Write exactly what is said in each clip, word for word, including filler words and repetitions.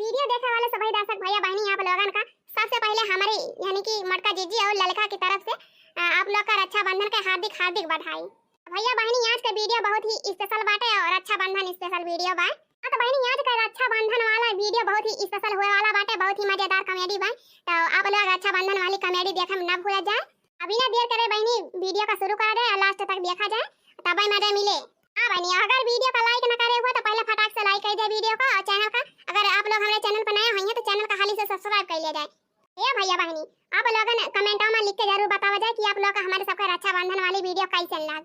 वीडियो देखे वाले सभी दर्शक भैया बहिनी, आप लोगन का सबसे पहिले हमरे यानी कि मोटका जीजी और ललका की तरफ से, अ, आप लोग का रक्षाबंधन के हार्दिक हार्दिक बधाई। भैया बहिनी, आज का वीडियो बहुत ही स्पेशल बाटे और रक्षाबंधन स्पेशल वीडियो बा। हाँ तो बहिनी, आज का रक्षाबंधन वाला वीडियो बहुत ही स्पेशल होए वाला बाटे, बहुत ही मजेदार कॉमेडी बा। तो आप लोग रक्षाबंधन वाली कॉमेडी देखे में ना भूला जाए। अब बिना देर करे बहिनी वीडियो का शुरू करा जाए और लास्ट तक देखा जाए, तब मजा मिले। हाँ बहिनी, अगर वीडियो का लाइक ना करे हुआ तो पहिले फटाक से लाइक कर दे वीडियो का और चैनल का। अगर आप लोग हमारे चैनल पर नए हुई हैं तो चैनल का हाली से सब्सक्राइब कर लिया जाए। ए भैया बहिनी, आप लोगन कमेंटों में लिख के जरूर बतावा जाए कि आप लोग का हमारे सबके रक्षाबंधन वाली वीडियो कैसन लाग।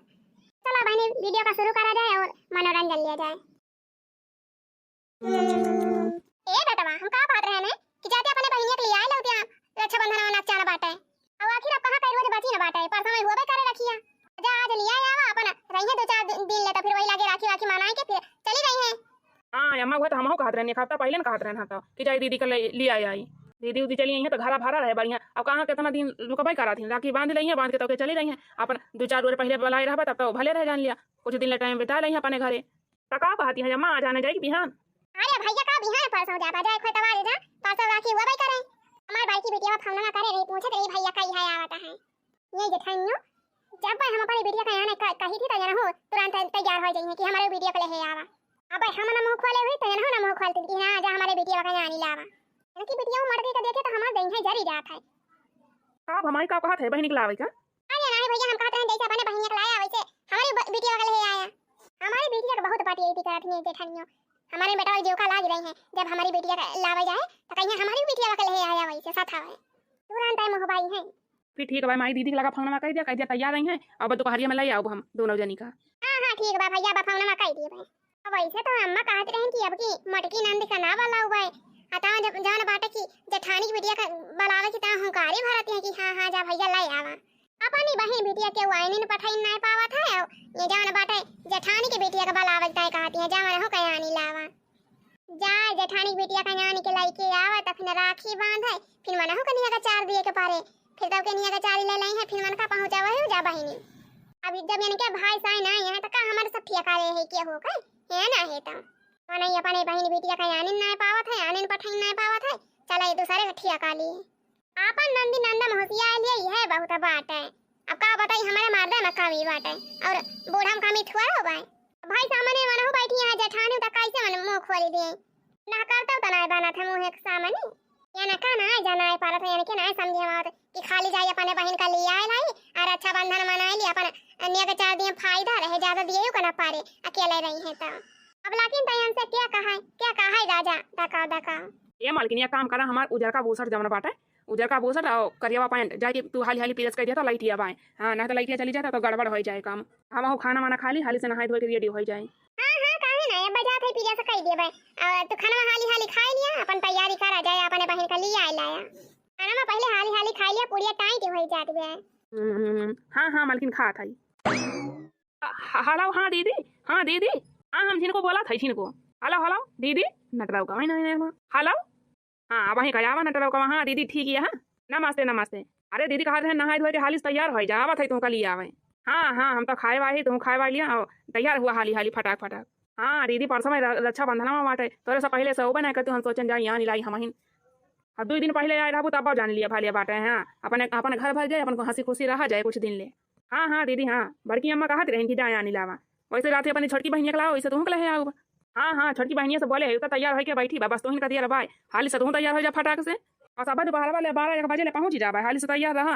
चला बहिनी, वीडियो का शुरू करा जाए और मनोरंजन लिया जाए। ए बेटवा, हम का कहत रहे ने कि जाते अपने बहिनिया के लियाए लौतिया, रक्षाबंधन वाला चान बाटे। अब आखिर अब कहाँ कई रोज बची न बाटे, परसों में होबे करे रखिया। जा आज लियाए आवा, अपन रहिए दो चार दिन, दिन ले, तो फिर वही लागे राखी वाखी मनाए के फिर चली रही है। हाँ अम्मा, वो तो हमहू कहत रहनी, एक हफ्ता पहिले न कहत रहन हम तो कि जाई दीदी के ले, लियाए आई। दीदी उदी चली आई है तो घरा भरा रहे बढ़िया। अब कहाँ कितना दिन रुकबे करा थी, राखी बांध लई है, बांध के तो के चली रही है। अपन दो चार रोज पहिले बुलाए रहबा तब तो भले रह जान लिया, कुछ दिन ले टाइम बिता लई है अपने घरे। त का कहती है अम्मा, आ जाने जाई बिहान? अरे भैया का बिहान परसों जाबा, जाए खोतवा रे जा, परसों राखी हुआ भाई करे। हमार बड़की बिटिया फोन ना करे रही, पूछत रही भैया कई है आवत है। ये जेठानियो, जब हम अपनी बिटिया का यहाँ क-, कही थी तो ये ना हो, तुरंत तैयार हो जाइए कि हमारे बिटिया को ले आवा। अब हम ना मुँह खोले हुई तो ये ना हो ना मुँह खोलती कि ना जा हमारे बिटिया का यहाँ नहीं लावा। इनकी बिटिया वो मर गई तो देखे तो हमारे देंगे जरी जात है। का अब हमारी का कहत है बहिनी के लावे का? अरे नाहीं भैया, हम कहत रहन जैसे अपने बहिनिया के लाया वैसे हमारी ब-, बिटिया के ले आया। हमारी बिटिया के बहुत बात यही करत नहीं जेठानियो। हमारे बेटा जो का लाग रही है, जब हमारी बिटिया के लावे जाए तो कहीं हमारी बिटिया के ले आया वैसे साथ आवे। तुरंत आए मोह भाई है। फिर ठीक बा माई, दीदी के लगा फोन में कह दिया, कह दिया तैयार रही है, अब दोपहरिया में ले आउब हम दोनों जनी का। हाँ हाँ ठीक बा भैया, बा फोन में कह दिए भाई। अब वैसे तो अम्मा कहत रही कि अब की मोटकी नंद का ना बुलाऊ भाई, अता जब जौन बाटे कि जेठानी की बिटिया का बुलावे की ता हुंकारी भरत है कि हाँ हाँ जा भैया ले आवा। अपनी बहिन बिटिया के वाइनिन पठाइन नाय पावत है, अउ ये जवन बाटे जेठानी के बिटिया के बलावत ताय कहती है, जा मनहु कयानी लावा। जा जेठानी के बिटिया कयानी के लइके आवा, तखन राखी बांधे, फिर मनहु के निया के चार दिए के पारे, फिर तब के निया के चार ले लई है, फिर मन का पहुँचावा है जा बहिनी। अब जब इनके भाई साई ना आए हैं, तो का हमारे सब ठिया करे है के हो गए? है ना है तो। मनई अपने बहिन बिटिया कयानी नाय पावत है, आनिन पठाइन नाय पावत है, चला ये दूसरे के ठिया का लिए। आपन नंदी नंदम होशियार लिए यह बहुत बात है। अब का बताई, हमारे मर्दे में कमी बाटे और बूढ़ा में कमी थुआ हो बाय। भाई सामने मनहु बैठी है जेठानी, त कैसे मन मुँह खोली दिए? ना करता तो ना बनत है मुँह एक सामने। या ना का ना जाना है पारत है, इनके ना समझे आवत कि खाली जाई अपने बहिन का लिए आए लाई और रक्षाबंधन मनाए ली, अपन निया के चार दिन फायदा रहे, ज्यादा दिए को ना पारे, अकेले रही है तो। अब लाकिन तयन से क्या कहा है, क्या कहा है राजा, दका दका। ए मालकिन, एक काम करा, हमार उजरका बुसट जवन बाटे, उजरका बुसट अउ करियवा पैंट, जाके तू हाली हाली प्रेस कर दिया तो लाइटिया बाय। हाँ, ना तो लाइटिया चली जाता तो गड़बड़ होइ जाए काम। हमहू खाना वाना खा ली, हाली से नहाए धोए के रेडी होइ जाए। हाँ हाँ, काहे ना, अब जात है प्रेस कर दिए बाय। अउ तू खाना हाली हाली खाए लिया, अपन तैयारी करा जाए, अपने बहिन का लिए आए लाया। खाना में पहिले हाली हाली खाए लिया, पुड़िया टाइट होइ जात बे। हम्म, हाँ हाँ मालकिन, खात है। ह-, हेलो, हाँ दीदी, हाँ दीदी, हाँ हम झिनको बोला था, झिनको। हेलो हेलो दीदी, नटराव का नहीं है। हेलो, हाँ अब वहीं का आवा नटराव का, हाँ दीदी ठीक है, हाँ नमस्ते नमस्ते। अरे दीदी कहा रहे नहाए धोए के हाली से तैयार हो जा, आवत है तुमका लिए आवे। हाँ हाँ हम तो खाए वाही, तुम खाए वाली लिया, तैयार हुआ हाली हाली फटाक फटाक। हाँ दीदी परसों में र-, रक्षाबंधन में बाटे, तोरे से पहले से होबे नहीं करती, हम सोचन जाए यहाँ लाई हमहिन। अब दो दिन पहले आए रहबू तब जान लिया भालिया बाटे, हाँ अपने अपन घर भर जाए, अपन हंसी खुशी रहा जाए कुछ दिन ले। हाँ हाँ दीदी हाँ, बड़की अम्मा कहत रही कि जाए आनी लावा, वैसे रात अपनी छोटकी बहनिया के लाओ, वैसे तुहू के लहे आओ। हाँ हाँ छोटकी बहनिया से बोले है, तो तैयार होके बैठी बा, बस तुहिन का दिया बाय, हाली से तुहू तैयार हो जा फटाक से। और सब दोपहर वाले बारह एक बजे ले पहुँच ही जाबा, हाली से तैयार रहा।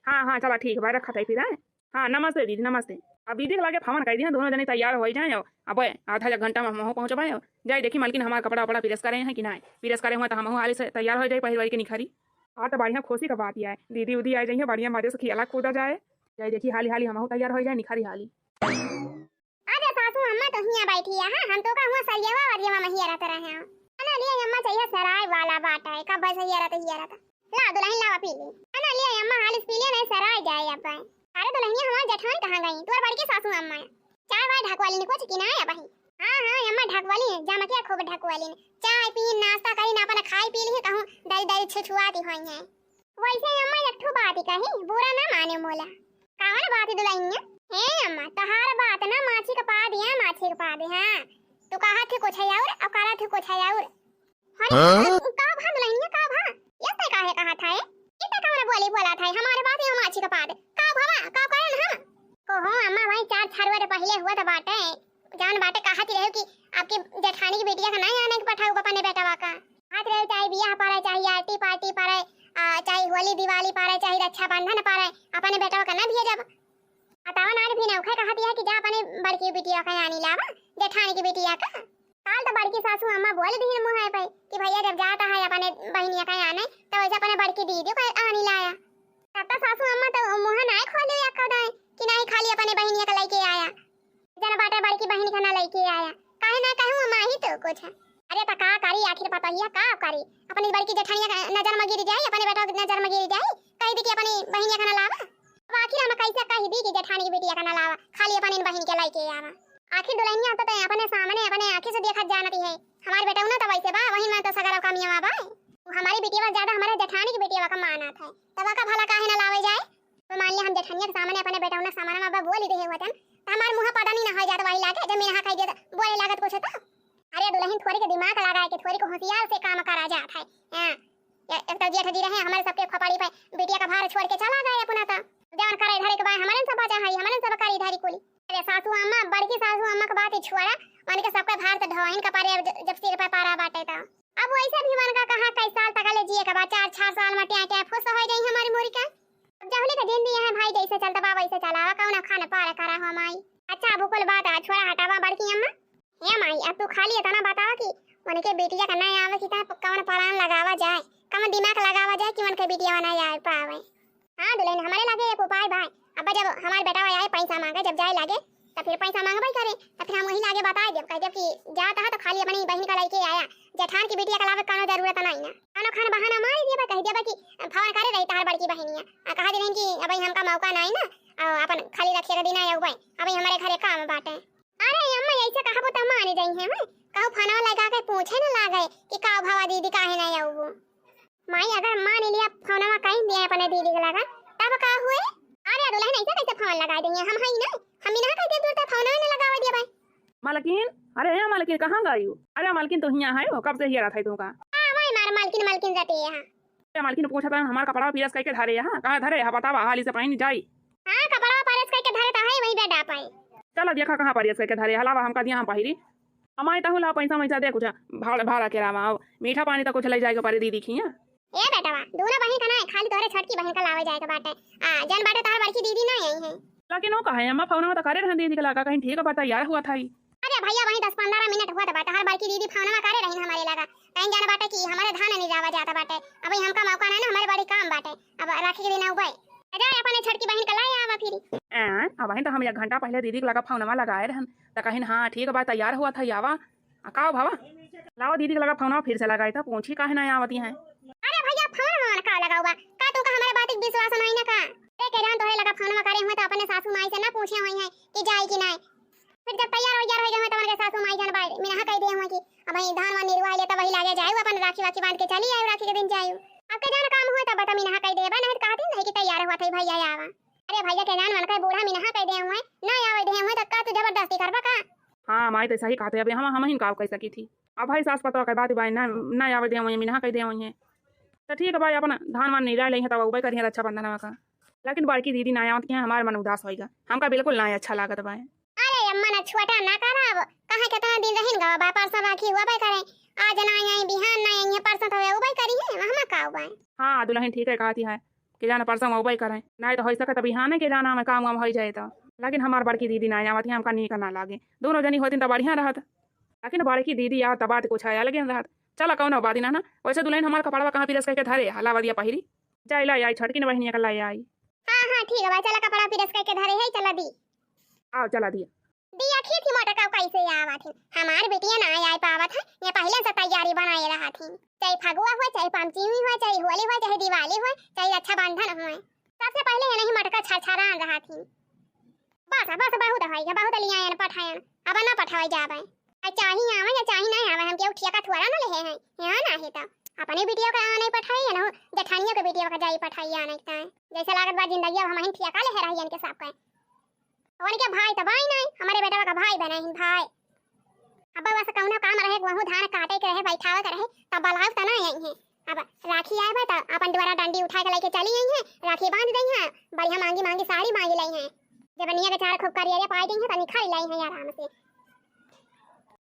हाँ हाँ चला ठीक बा, रखत है फिर, हाँ। हाँ नमस्ते दीदी नमस्ते। अब दीदी के लागे फोन कर दिया, दोनों जने तैयार हो जाए। अब आधा एक घंटा में हमहू पहुँचबे। जाए देखी मालकिन हमार कपड़ा वपड़ा प्रेस करे हैं कि नहीं, प्रेस करे हुआ तो हमहू हाली से तैयार हो जाए, पहिर वही के निखरी। हाँ तो बढ़िया खुशी का बात यह है, दीदी उदी आ जाइए, बढ़िया मजे से खेला कूदा जाए। जाए देखी हाली हाली हमहू तैयार हो जाए, निखरी हाली। अरे सासू अम्मा तो हिया बैठी है, हाँ हम तो का हुआ सरियावा वरियावा में हिया रहते रहे हैं। ना लिए अम्मा चाहिए सराय वाला बाटा है, कब से हिया रहते हिया रहता। ला दुल्हन लावा पी ले। ना लिए अम्मा हालिस पी ले, नहीं सराय जाए अब। अरे दुल्हनिया हमार जेठान कहाँ गई? तोर बड़की सासू अम्मा है। चाय वाय ढकवाली ने कुछ की ना है बहिन। हाँ हाँ अम्मा ढकवाली है, जम के खूब ढकवाली ने। चाय पी नाश्ता करी ना अपन खाई पी ली कहूँ दरी दरी छुछुआती हुई है। वैसे अम्मा एक ठो बात ही कही, बुरा ना माने मोला। कौन बात है दुल्हनिया? हे अम्मा तोहार बात ना माछी के पाद है, माछी के पाद है। हाँ तू कहा थी कुछ है और, अब करा थी कुछ है और। हर हाँ? का भा दुलहिनिया, का भा? ये तै काहे कहा था, ए? ये तै कौन बोली बोला था? हमारे बात ये माची का पाद। का भवा, का करन हम? को हो अम्मा, वही चार छरुआ रे पहिले हुआ त बाटे। जान बाटे कहत रहे कि आपके जेठानी की बिटिया का नहीं आने के पठाऊ अपने बेटवा का। कहत रहे चाहे बियाह पड़े, चाहे आरती पार्टी पड़े, आ, चाहे होली दिवाली पड़े, चाहे रक्षाबंधन पड़े, अपने बेटवा का ना भेजब। बतावा ना रे भी नौखे कहत है कि जा अपने बड़की बिटिया का आनी लावा, जेठानी की बिटिया का। काल तो बड़की सासू अम्मा बोल दिहिन मुँह पे कि भैया जब जाता है अपने बहिनिया का आने, तो वैसे अपने बड़की दीदी को आनी लाया। तब तो सासू अम्मा तो मुँह ना खोले या कह दें कि नहीं खाली अपने बहिनिया का लेके आया। जन बाटे बड़की बहिनी का ना लेके आया, काहे ना कहूँ अम्मा ही तो कुछ। अरे तो का करी आखिर पतोहिया का करी, अपनी बड़की जेठानिया का नजर में गिर जाई, अपने बेटा के नजर में गिर जाई, कह दी कि अपनी बहिनिया का ना लावा। अब आखिर हम कैसे कह दी कि जेठानी की बिटिया का ना लावा, खाली अपनी बहिन के लेके आवा। आखिर दुलहिनिया तो तै अपने सामने अपने आँखी से देखत जानती है, हमार बेटौना तो वैसे बा, वही में तो सगरो कमिया बा। वो हमारी बिटिया ज्यादा हमारे जेठानी की बिटिया का मानत है, तब का भला काहे ना लावे जाए? तो मान लिया हम जेठनिया के सामने अपने बेटौना के सामने में बा बोल ही देहे होतन, तो हमार मुँह पता नहीं ना हो जात वही लागे, जब मीनहा कह दिया तो बोले लागत कुछ तो। अरे दुलहिन थोड़ी के दिमाग लगाए के, थोड़ी को होशियार से काम करा जात है। हाँ, ए-, एक तो जेठ जी रहे हमारे सबके खोपड़ी पे, बिटिया का भार छोड़ के चला गए अपना तो। जवन करे धरे के बा, हमारे सब बचा है, हमारे सब करी धरी कुली। अरे सासू अम्मा, बड़की सासू अम्मा के बात ही छोड़ा, उनके सबके भार तो ढोइन का पारे ज-, जब सिर पे पारा बाटे तो। अब वैसे भी उनका कहाँ कई साल तक ले जिए के बा, चार छह साल में ट्यां ट्यां फुस हो जाई हमारी मुरी का। अब जहुली का जिंदगी है भाई, जैसे चलता बा वैसे चलावा, कौन खान पार करा हो माई। अच्छा, अब कुल बात आ, छोड़ा हटावा बड़की अम्मा। ए माई, अब तू खाली इतना बतावा कि उनके बिटिया का नहीं आवे कि तब कौन plan लगावा जाए, कौन दिमाग लगावा जाए कि उनके बिटिया नहीं आवे पावे। हाँ दुलहिन, हमारे लागे एक उपाय बा। अब जब हमार बेटा आए पैसा मांगे, जब जाए लागे, तब फिर पैसा मांगबे करे, तब फिर हम वही लागे बताए देब, कह देब कि जात है तो खाली अपनी बहिन का लेके आया, जेठान की बिटिया का लावे कौनो जरूरत नहीं ना। कौनो खान बहाना मारी देबे, कह देबे कि फोन करे रही तहार बड़की बहिनिया, आ कहा दिलन कि अबही हमका मौका नहीं ना, और अपन खाली रखे के दिन आए उबे, अबही हमारे घरे काम बाटे। अरे अम्मा, ऐसे कहबो त मान जाई है, हैं? कहू फोनवा लगा के पूछे न लागे कि का भवा दीदी काहे नहीं आऊ। माई, अगर मान लिया फोनवा कहीं दिया अपने दीदी के लगा, तब का हुए? अरे दुलहिन, ऐसे कैसे फोन लगा देंगे? हम हई ना, हम ही ना कह दे दूर तक फोनवा न लगावा दिया भाई। मालकिन, अरे ए मालकिन, कहाँ गई हो? अरे मालकिन, तो हियाँ है हो, कब से हिया रहा था तुमका। हाँ, वही मार मालकिन, मालकिन जाते हैं यहाँ। ए मालकिन, पूछत रहन, हमार कपड़ा press करके धरे यहाँ, कहाँ धरे यहाँ बतावा, हाली से पहन जाई। हाँ, कपड़ा press करके धरे तो है वही बेड आप आई। चला देखा कहाँ press करके धरे, हलावा हमका दिया, हम पहिरी। अमाई तहु ला पैसा वैसा दे कुछ, भाड़ा, भाड़ा के लावा, आओ मीठा पानी तो कुछ ले जाए के परे दीदी खिया। ए बेटवा, दोनों बहिन का ना है, खाली तोहरे छोटकी बहिन का लावे जाए के बाटे। आ, जन बाटे तोहर बड़की दीदी ना आई है। लेकिन वो कहे अम्मा फोनवा तो करे रहन दीदी के लगा, कहीं ठीक बा तैयार हुआ था ही। अरे भैया, वही दस पन्द्रह मिनट हुआ तो बाटे, हर बड़की दीदी फोनवा करे रही हमारे लगा, कहीं जन बाटे कि हमारे धान नहीं जावा जाता बाटे, अबही हमका मौका नहीं ना, हमारे बड़ी काम बाटे, अब राखी के दिन उबे। अरे अपने छोटकी बहिन का लाए आवा फिर। आ, अबही तो हम एक घंटा पहले दीदी के लगा फोनवा लगाए रहन, तो कहिन हाँ ठीक बा तैयार हुआ था आवा। आ, का भवा? लावा दीदी के लगा फोनवा फिर से लगाई था, पूछी काहे ना आवती हैं। अरे भैया, फोन वोन का लगावा? का तुमका हमारे बात के विश्वास नहीं ना का? ए, के जान तोहरे लगा फोनवा करे हुए तो अपने सासू माई से ना पूछे हुई हैं कि जाई कि नहीं। फिर जब तैयार वैयार हो गए हुए तो उनके सासू माई जान बाई मिनहा कह दिए हुए कि अब वही धान वान निरुआ ले तो वही लागे जाए, अपन राखी वाखी बांध के चली आए, राखी के दिन जाए। अब के जान काम हुए तब बता मिनहा कह दे, नहीं तो कहती नहीं कि तैयार हुआ था भैया आवा। अरे भैया के जान मन का बूढ़ा मिनहा कह दे हुए, ना आवे दे हुए तो का तू जबरदस्ती करबा का? हाँ माई, तो सही कहते, अबे हम, हम ही का कह सकी थी। अब भाई सास पतोह के बात भाई ना, ना आवे दे हुए, मिनहा कह दे हुए हैं। तो ठीक है भाई, अपना धान वान निराय ले हैं, तब उबे करिए रक्षाबंधन का। लेकिन बड़की दीदी ना आवत के हमार मन उदास होइगा, हमका बिल्कुल ना अच्छा लागत बा। अरे अम्मा ना छोटा ना कराब, कहाँ कितना दिन रहिन गवा बा, परसों राखी हुआ बे करे, आज ना आई, बिहान ना आई, परसों तो उबे करी है, वहाँ का उबे। हाँ दुलहिन ठीक है कहती है, के जाना परसों उबे करे, नहीं तो हो सके तो बिहाने के जाना में काम वाम हो जाए तो। लेकिन हमार बड़की दीदी ना आवत है, हमका नीक ना लागे, दोनों जनी होतिन तो बढ़िया रहत। लेकिन बड़की दीदी आवत तो बात कुछ है अलगे रहत। चला कौनो बात ना ना, वैसे दुलहिन हमार कपड़वा कहाँ press करके धरे, हलावा दिया पहिरी, जाई ला आई छोटकी न बहिनिया का ला आई। हाँ हाँ ठीक है, चला कपड़ा press करके धरे है, चला दी। आओ चला दिया। दिया खींची मोटका कैसे आवत है, हमार बिटिया ना आए पावत है, ये पहले से तैयारी बनाए रहत ही। चाहे फगुआ हुए, चाहे पंचमी हुए, चाहे होली हुए, चाहे दिवाली हुए, चाहे रक्षाबंधन हुए, सबसे पहले ये नहीं मोटका छरछरान रहत ही। बस बस, बहुत है, बहुत लियायन पठायन, अब ना पठावे जावे। आ चाही आवे या चाही नहीं आवे, हम केहू ठेका थोड़ा ना लेहे हैं, यहाँ ना है तो अपने बिटिया का आने पठाई है ना, जेठानियों के बिटिया का जाई पठाई आने के ताए। जैसे लागत बा जिंदगी अब हम ही ठेका लेहे रही इनके सब का। और इनके भाई तो भाई नहीं, हमारे बेटवा का भाई बने हैं भाई। अब बस कउनो काम रहे, गेहूं धान काटे के रहे, बैठावे के रहे, तब बलाउब त ना अइहैं। अब राखी आए बा त अपन दुआरा डंडी उठा के लइके चली अइहैं, राखी बांध दइहैं, बढ़िया महंगी महंगी साड़ी मांगी लइहैं। जब बनिया के चार खूब करिया पाई दइहैं त निखर लइहैं आराम से।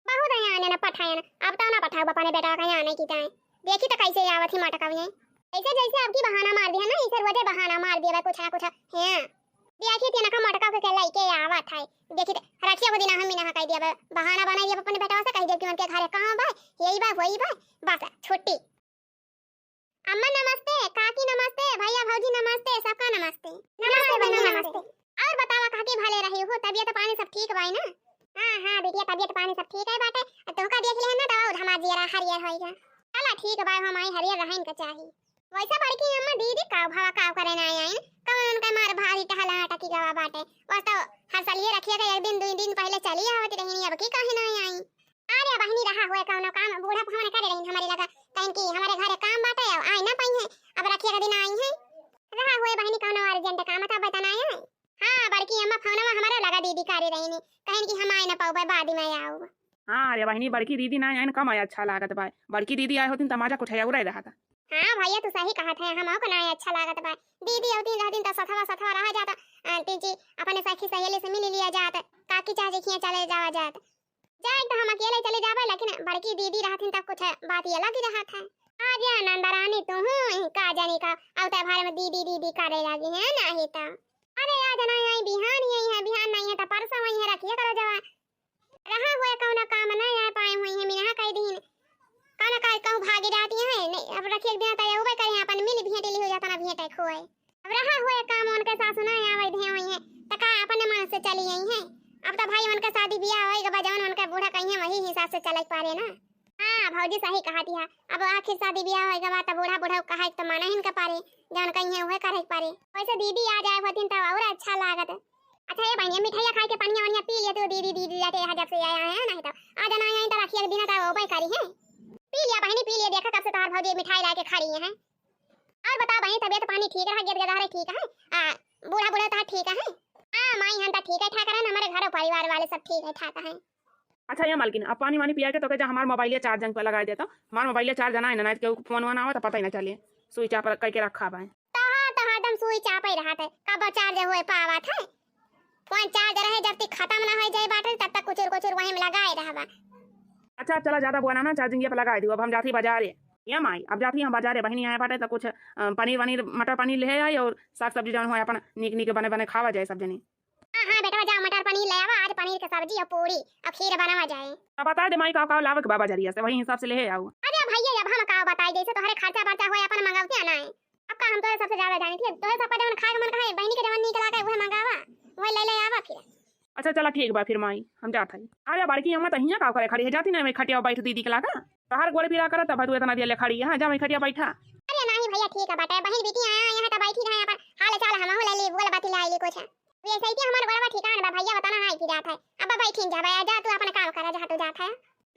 बहुत है आने न पठायन, अब तो ना पठाउब अपने बेटा का आने की ताई। देखी त कैसे आवत ही मटकवैं। ऐसे जैसे अब की बहाना मार दिया ना, इसे रोजे बहाना मार दिया कुछ ना कुछ। हाँ। देखी त इनका मटका के लइके आवत है। देखी त रखिया को दिना हम इनका कह दिया बा, बहाना बनाई दिया अपन बेटवा से, कह दिया कि उनके घरे कहाँ बा, यही बा, वही बा, बस छुट्टी। अम्मा नमस्ते, काकी नमस्ते, भैया भौजी नमस्ते, सबका नमस्ते। नमस्ते बहिनी, नमस्ते। और बतावा काकी, भले रही हो, तबियत पानी सब ठीक बाई ना? हाँ, हाँ बिटिया, तबियत पानी सब ठीक है बाटे। तोहका देख ले ना, तो और हमार जियरा हरियर होई गया। चला ठीक बा, हम आई हरियर रहन का चाही। वैसा बड़की अम्मा दीदी का भवा का करे ना आई? कौन उनका मार भारी टहला टकी गवा बाटे? बस तो हर साल ये रखिया के एक दिन, दो दिन पहले चली आवत रहनी, अब की काहे ना आई? अरे बहिनी, रहा हुए कौनो काम, बूढ़ा फोन करे रहिन हमरे लगा, कहिन कि हमरे घरे काम बाटे, अब आए ना पाई है, अब रखिया के दिन आई है। रहा हुए बहिनी कौनो urgent काम, तब बताना है। हाँ, बड़की अम्मा फोनवा हमरे लगा दीदी करे रहिन, कहिन कि हम आए ना पाउबे, बाद में आउब। हाँ रे बहिनी, बड़की दीदी ना आइन कम अच्छा लागत बा, बड़की दीदी आए होतिन त मजा कुछ और रहत। हाँ भैया, तू सही कहत है, हमहू को ना अच्छा लागत बा, दीदी होतिन रहतिन त सथवा सथवा रहा जात, अ, तीन चीज अपने सखी सहेली से मिल लिया जात, काकी चाची खिया चले जावा जात। जाए तो हम अकेले चले जाबे, लेकिन बड़की दीदी रहथिन तब कुछ बात ये अलग ही रहत है। आ जा नंदरानी, तू हूँ का जानी का, अब तो भर में दीदी दीदी करे लगी है ना ही तो। अरे आज नहीं आई, बिहान यही है, बिहान नहीं है तो परसों वही है, रखिए करो जवा। रहा हुए कौनो काम नहीं आ पाए हुई है, मिनहा कह दीन। कौनो का कहूँ भागी जाती है, नहीं, अब रखिए दिन तो ये उबे करें, अपन मिल भेंट ली हो जाता ना, भेंट खोए। अब रहा हुए काम उनके सासु ना आवे दे हुई है, त का अपने मन से चली आई है? अब तो भाई उनके शादी बियाह होई गवा, जवन उनके बूढ़ा कहिए वही हिसाब से चले पारे ना। हाँ भौजी सही कहा दिया, अब आखिर शादी बियाह होई गवा, त बूढ़ा बूढ़ा कहा तो माने हिन के पारे, जवन कहिए उहे करे के पारे। वैसे दीदी आ जाए होतिन तब और अच्छा लागत। अच्छा ये बहनिया, मिठाइया खाए के पनिया वनिया पी लिया तू, दीदी दीदी जाते यहाँ जब से आया है, नहीं तो आ जाना आई तो रखिए दिन तो उबे करी है। पी लिया बहनी, पी लिया, देखा कब से तोहार भौजी मिठाई लाके खड़ी है। और बता बहिनी, तबियत पानी ठीक रहा, गिर गदा रहे ठीक है? आ, बूढ़ा बूढ़ा तोहार ठीक है? हाँ माई, हम तो ठीक है ठाक रहन, हमारे घर परिवार वाले सब ठीक है ठाक है। अच्छा ये मालकिन, अब पानी वानी पिया के तो के जा हमार मोबाइल चार्जिंग पे लगा देता, हमार मोबाइल चार्ज ना है ना, तो फोन वोन आवा तो पता ही ना चले, स्विच ऑफ करके रखा बा। तोहार तो हरदम स्विच ऑफ ही रहत है, कब चार्ज होए पावत है? फोन चार्ज रहे, जब तक खत्म ना हो जाए बैटरी, तब तक कुचुर कुचुर वहीं में लगाए रहबा। अच्छा, चला, ज्यादा बोला ना, चार्जिंग ये पे लगा दियो। अब हम जाती बाजारे। ये माई, अब जाती हम बाजारे, बहिनी आए बाटे तो कुछ, अ, पनीर वनीर, मटर पनीर ले आई और साग सब्जी जौन होए अपन नीक नीक बने बने खावा जाए सब जनी। हाँ, हाँ बेटवा, जाओ मटर पनीर ले आवा, आज पनीर के सब्जी और पूरी और खीर बनावा जाए। अब बता दे माई, का का लावे के बा बजरिया से, वही हिसाब से ले आओ। अरे भैया, अब हम का बताई, जैसे तोहरे खर्चा बर्चा होए अपन मंगवते ना है। अब का हम तोहे सबसे ज्यादा जानी थी, तोहे सबका जवन खाए के मन कहे, बहिनी के जवन नीक लागे उहे मंगावा, उहे ले ले आवा फिर। अच्छा चला ठीक बा फिर माई, हम जात हई। अरे बड़की अम्मा तो हियाँ का करे खड़ी है, जाती ना मैं खटिया बैठ दीदी के लागा। तोहार गोड़ पीरा करत बा, तू इतना देर ले खड़ी है, हाँ, जा मैं खटिया बैठा। अरे नहीं भैया ठीक है बाटे, बहिन बिटिया आया यहाँ तो बैठी रहे, अपन हाल चाल हमहू ले ली, बोल बाती ले आइली कुछ। वैसे ही हमार गोड़वा ठिकान बा भैया, बताना नहीं फिर जात है। अब बैठी जा भैया, जा तू अपना काम करा, जहाँ तू जात है।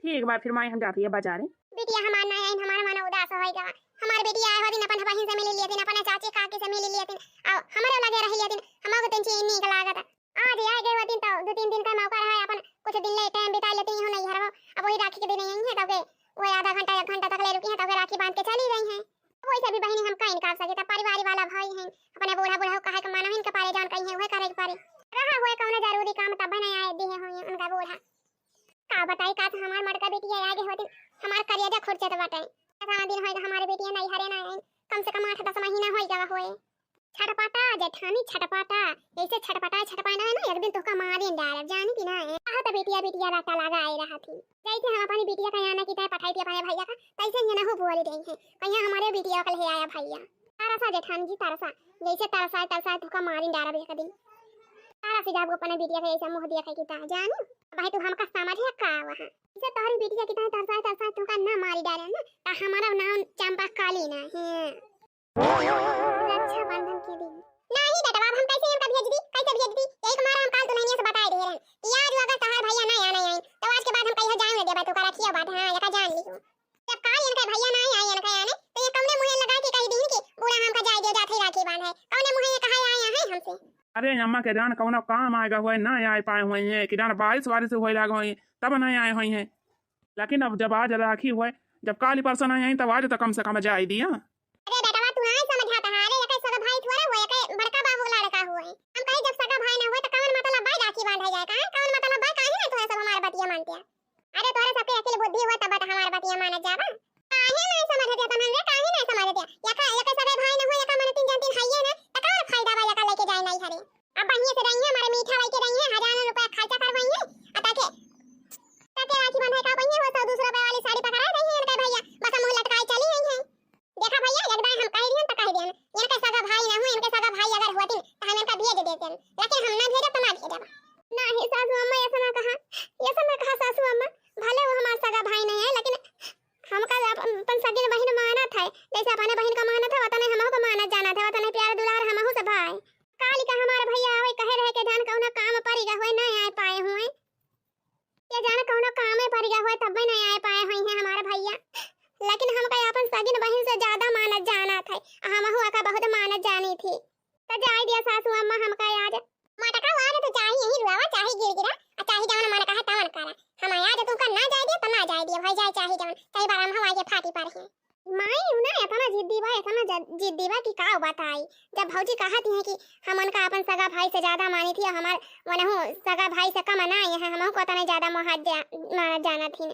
ठीक बा फिर माई, हम जाती है बाजारे। बिटिया हमार ना आइन, हमार मन उदास होई गवा। हमार बेटी आए हो दिन अपन बहिन से मिल लिए दिन, अपन चाची काकी से मिल लिए दिन, और हमारे लगे रह लिए दिन, हमको तंची नीक लागत। आज आए गए हो दिन तो दो तीन दिन का मौका रहा है, अपन कुछ दिन ले टाइम बिता लेती हूँ नहीं घर में। अब वही राखी के दिन यहीं है, तब के वही आधा घंटा एक घंटा तक ले रुकी है, तब के राखी बांध के चली गई है। वैसे भी बहिनी हम का इनकार सके, तब परिवार वाला भाई हैं, अपने बूढ़ा बूढ़ा कहे के मानो इनके पारे, जान कहीं है वह करे के पारे। रहा हुए कौनो जरूरी काम तब नहीं आए दिए हुए उनका बूढ़ा। का बताई, का तो हमार मटका बिटिया आगे होती, हमार करेजा खुरचत बाटे। इतना दिन होई हमारे बिटिया नहीं हरे ना आई, कम से कम आठ दस महीना होई गवा होए। छटपटा जेठानी छटपटा, जैसे छटपटा छटपटा है ना, एक दिन तोहका मारे डारब, जानी कि ना है। कहा तो बिटिया बिटिया रटा लगा आए रहा थी, जैसे हम अपनी बिटिया का यहाँ ना की तय पठाई थी अपने भैया का, तैसे ये ना हो बोल रही है, कहीं हमारे बिटिया का ले आया भैया। तरसा जेठानी जी तरसा, जैसे तरसा तरसा तोहका मारे डारब एक दिन। तारा से जाबो अपने बिटिया के ऐसा मुँह दिया कि ता जानी। भाई तू हमका समझ है का वहाँ? इसे तोहरी बिटिया की तरह तरसाए तरसाए तुमका ना मारी डाले ना, ता हमारा नाम चंपा काली ना है। रक्षाबंधन के दिन। नहीं बेटवा, अब हम कैसे इनका भेज दी? कैसे भेज दी? यही के मारे हम काल दुल्हनिया से बताए दे रहे कि आज अगर तोहार भैया ना आना आइन, तो आज के बाद हम कहीं जाए ना देबा, तू का रखियो बात, हाँ, ये का जान ली तू। जब काल इनके भैया ना आए, इनके आने, तो ये कौने मुँहे लगा के कह दीन कि बूढ़ा हमका जाए दे, जात ही राखी बांध है? कौने मुँहे ये कहा आए हैं हमसे? अरे अम्मा के जान कौनो काम आएगा हुए, ना आए पाए हुए हैं, कि जान बारिश वारिश होए लाग हुए, तब ना आए हुए हैं। लेकिन अब जब आज राखी होए, जब काली परसों नाहीं आई, तब आज तो कम से कम जाए दिया। अरे बेटवा, तू नाहीं समझत हा। अरे, एके सगा भाई थोड़ा होए, एके बड़का बाबू लड़का होए। हम कही, जब सगा भाई ना होए, तो कौन मतलब भाई राखी बांधे जाए? काहे, कौन मतलब भाई? काहे ना तोहरे सब हमार बतिया मानते हैं? अरे, तोहरे सबके अकिल बुद्धि होए, तब तो हमार बतिया मानत जाबा। काहे नाहीं समझत है तमन रे, काहे नाहीं समझत है? एका, एके सगे भाई न हो, एका मन तीन जन तीन हइये ना, त का फायदा बा एका लेके जाए नाहीं हरे? अब बहिये से रही है, हमारे मीठा लेके रही है, हजारों रुपया खर्चा करवाई है, आ ताके, ताके राखी बंधाई का बहिये हो, सौ दो सौ रुपया वाली साड़ी पकड़ा रही है इनके भैया, बस हम लटकाई चली गई है। देखा भैया, एक दाई हम कह दियन त कह दियन, इनके सगा भाई न हो, इनके सगा भाई अगर होतिन त हम इनका भेज देतेन, लेकिन हम ना भेजब त ना भेजब। नहीं सासू अम्मा, ऐसा ना कहा, ऐसा ना कहा सासू अम्मा, भले वो हमार सगा भाई नहीं है, लेकिन हमका अपन, अपन सगिन बहिन मानत है, जैसे अपने बहिन का मानत है, वतने हमहू का मानत जानत है, वतने प्यार दुलार हमहू से भाई। काली का हमार भैया आवे कहे रहे के जान कौनो काम परि गा होए, नहीं आए पाए हुए। के जान कौनो कामे परि गा होए, तब्बे नहीं आए पाए हुई हैं हमार भैया। लेकिन हमका अपन सगिन बहिन से ज्यादा मानत जानत है, आ हमहू एका बहुत मानत जानी थी। त जाए दिया सासू अम्मा, हमका आज मटका वार तो चाहे यही रुआवा, चाहे गिरगिरा, आ चाहे जवन मन कहे तवन करा। हम आज तुमका ना जाए दिया, तो ना जाए दिया भाई, जाए चाहे जवन, चाहे बारह हवा के फाटी पर है। माई, उ ना एतना जिद्दी बा, एतना ज-, जिद्दी बा कि का बताई। जब भौजी कहत हैं कि हम उनका अपन सगा भाई से ज्यादा मानी थी, हमार मनहु सगा भाई से कम ना आए हैं, हमहू को उतना ज्यादा मोहत जा-, मानत जानत ही।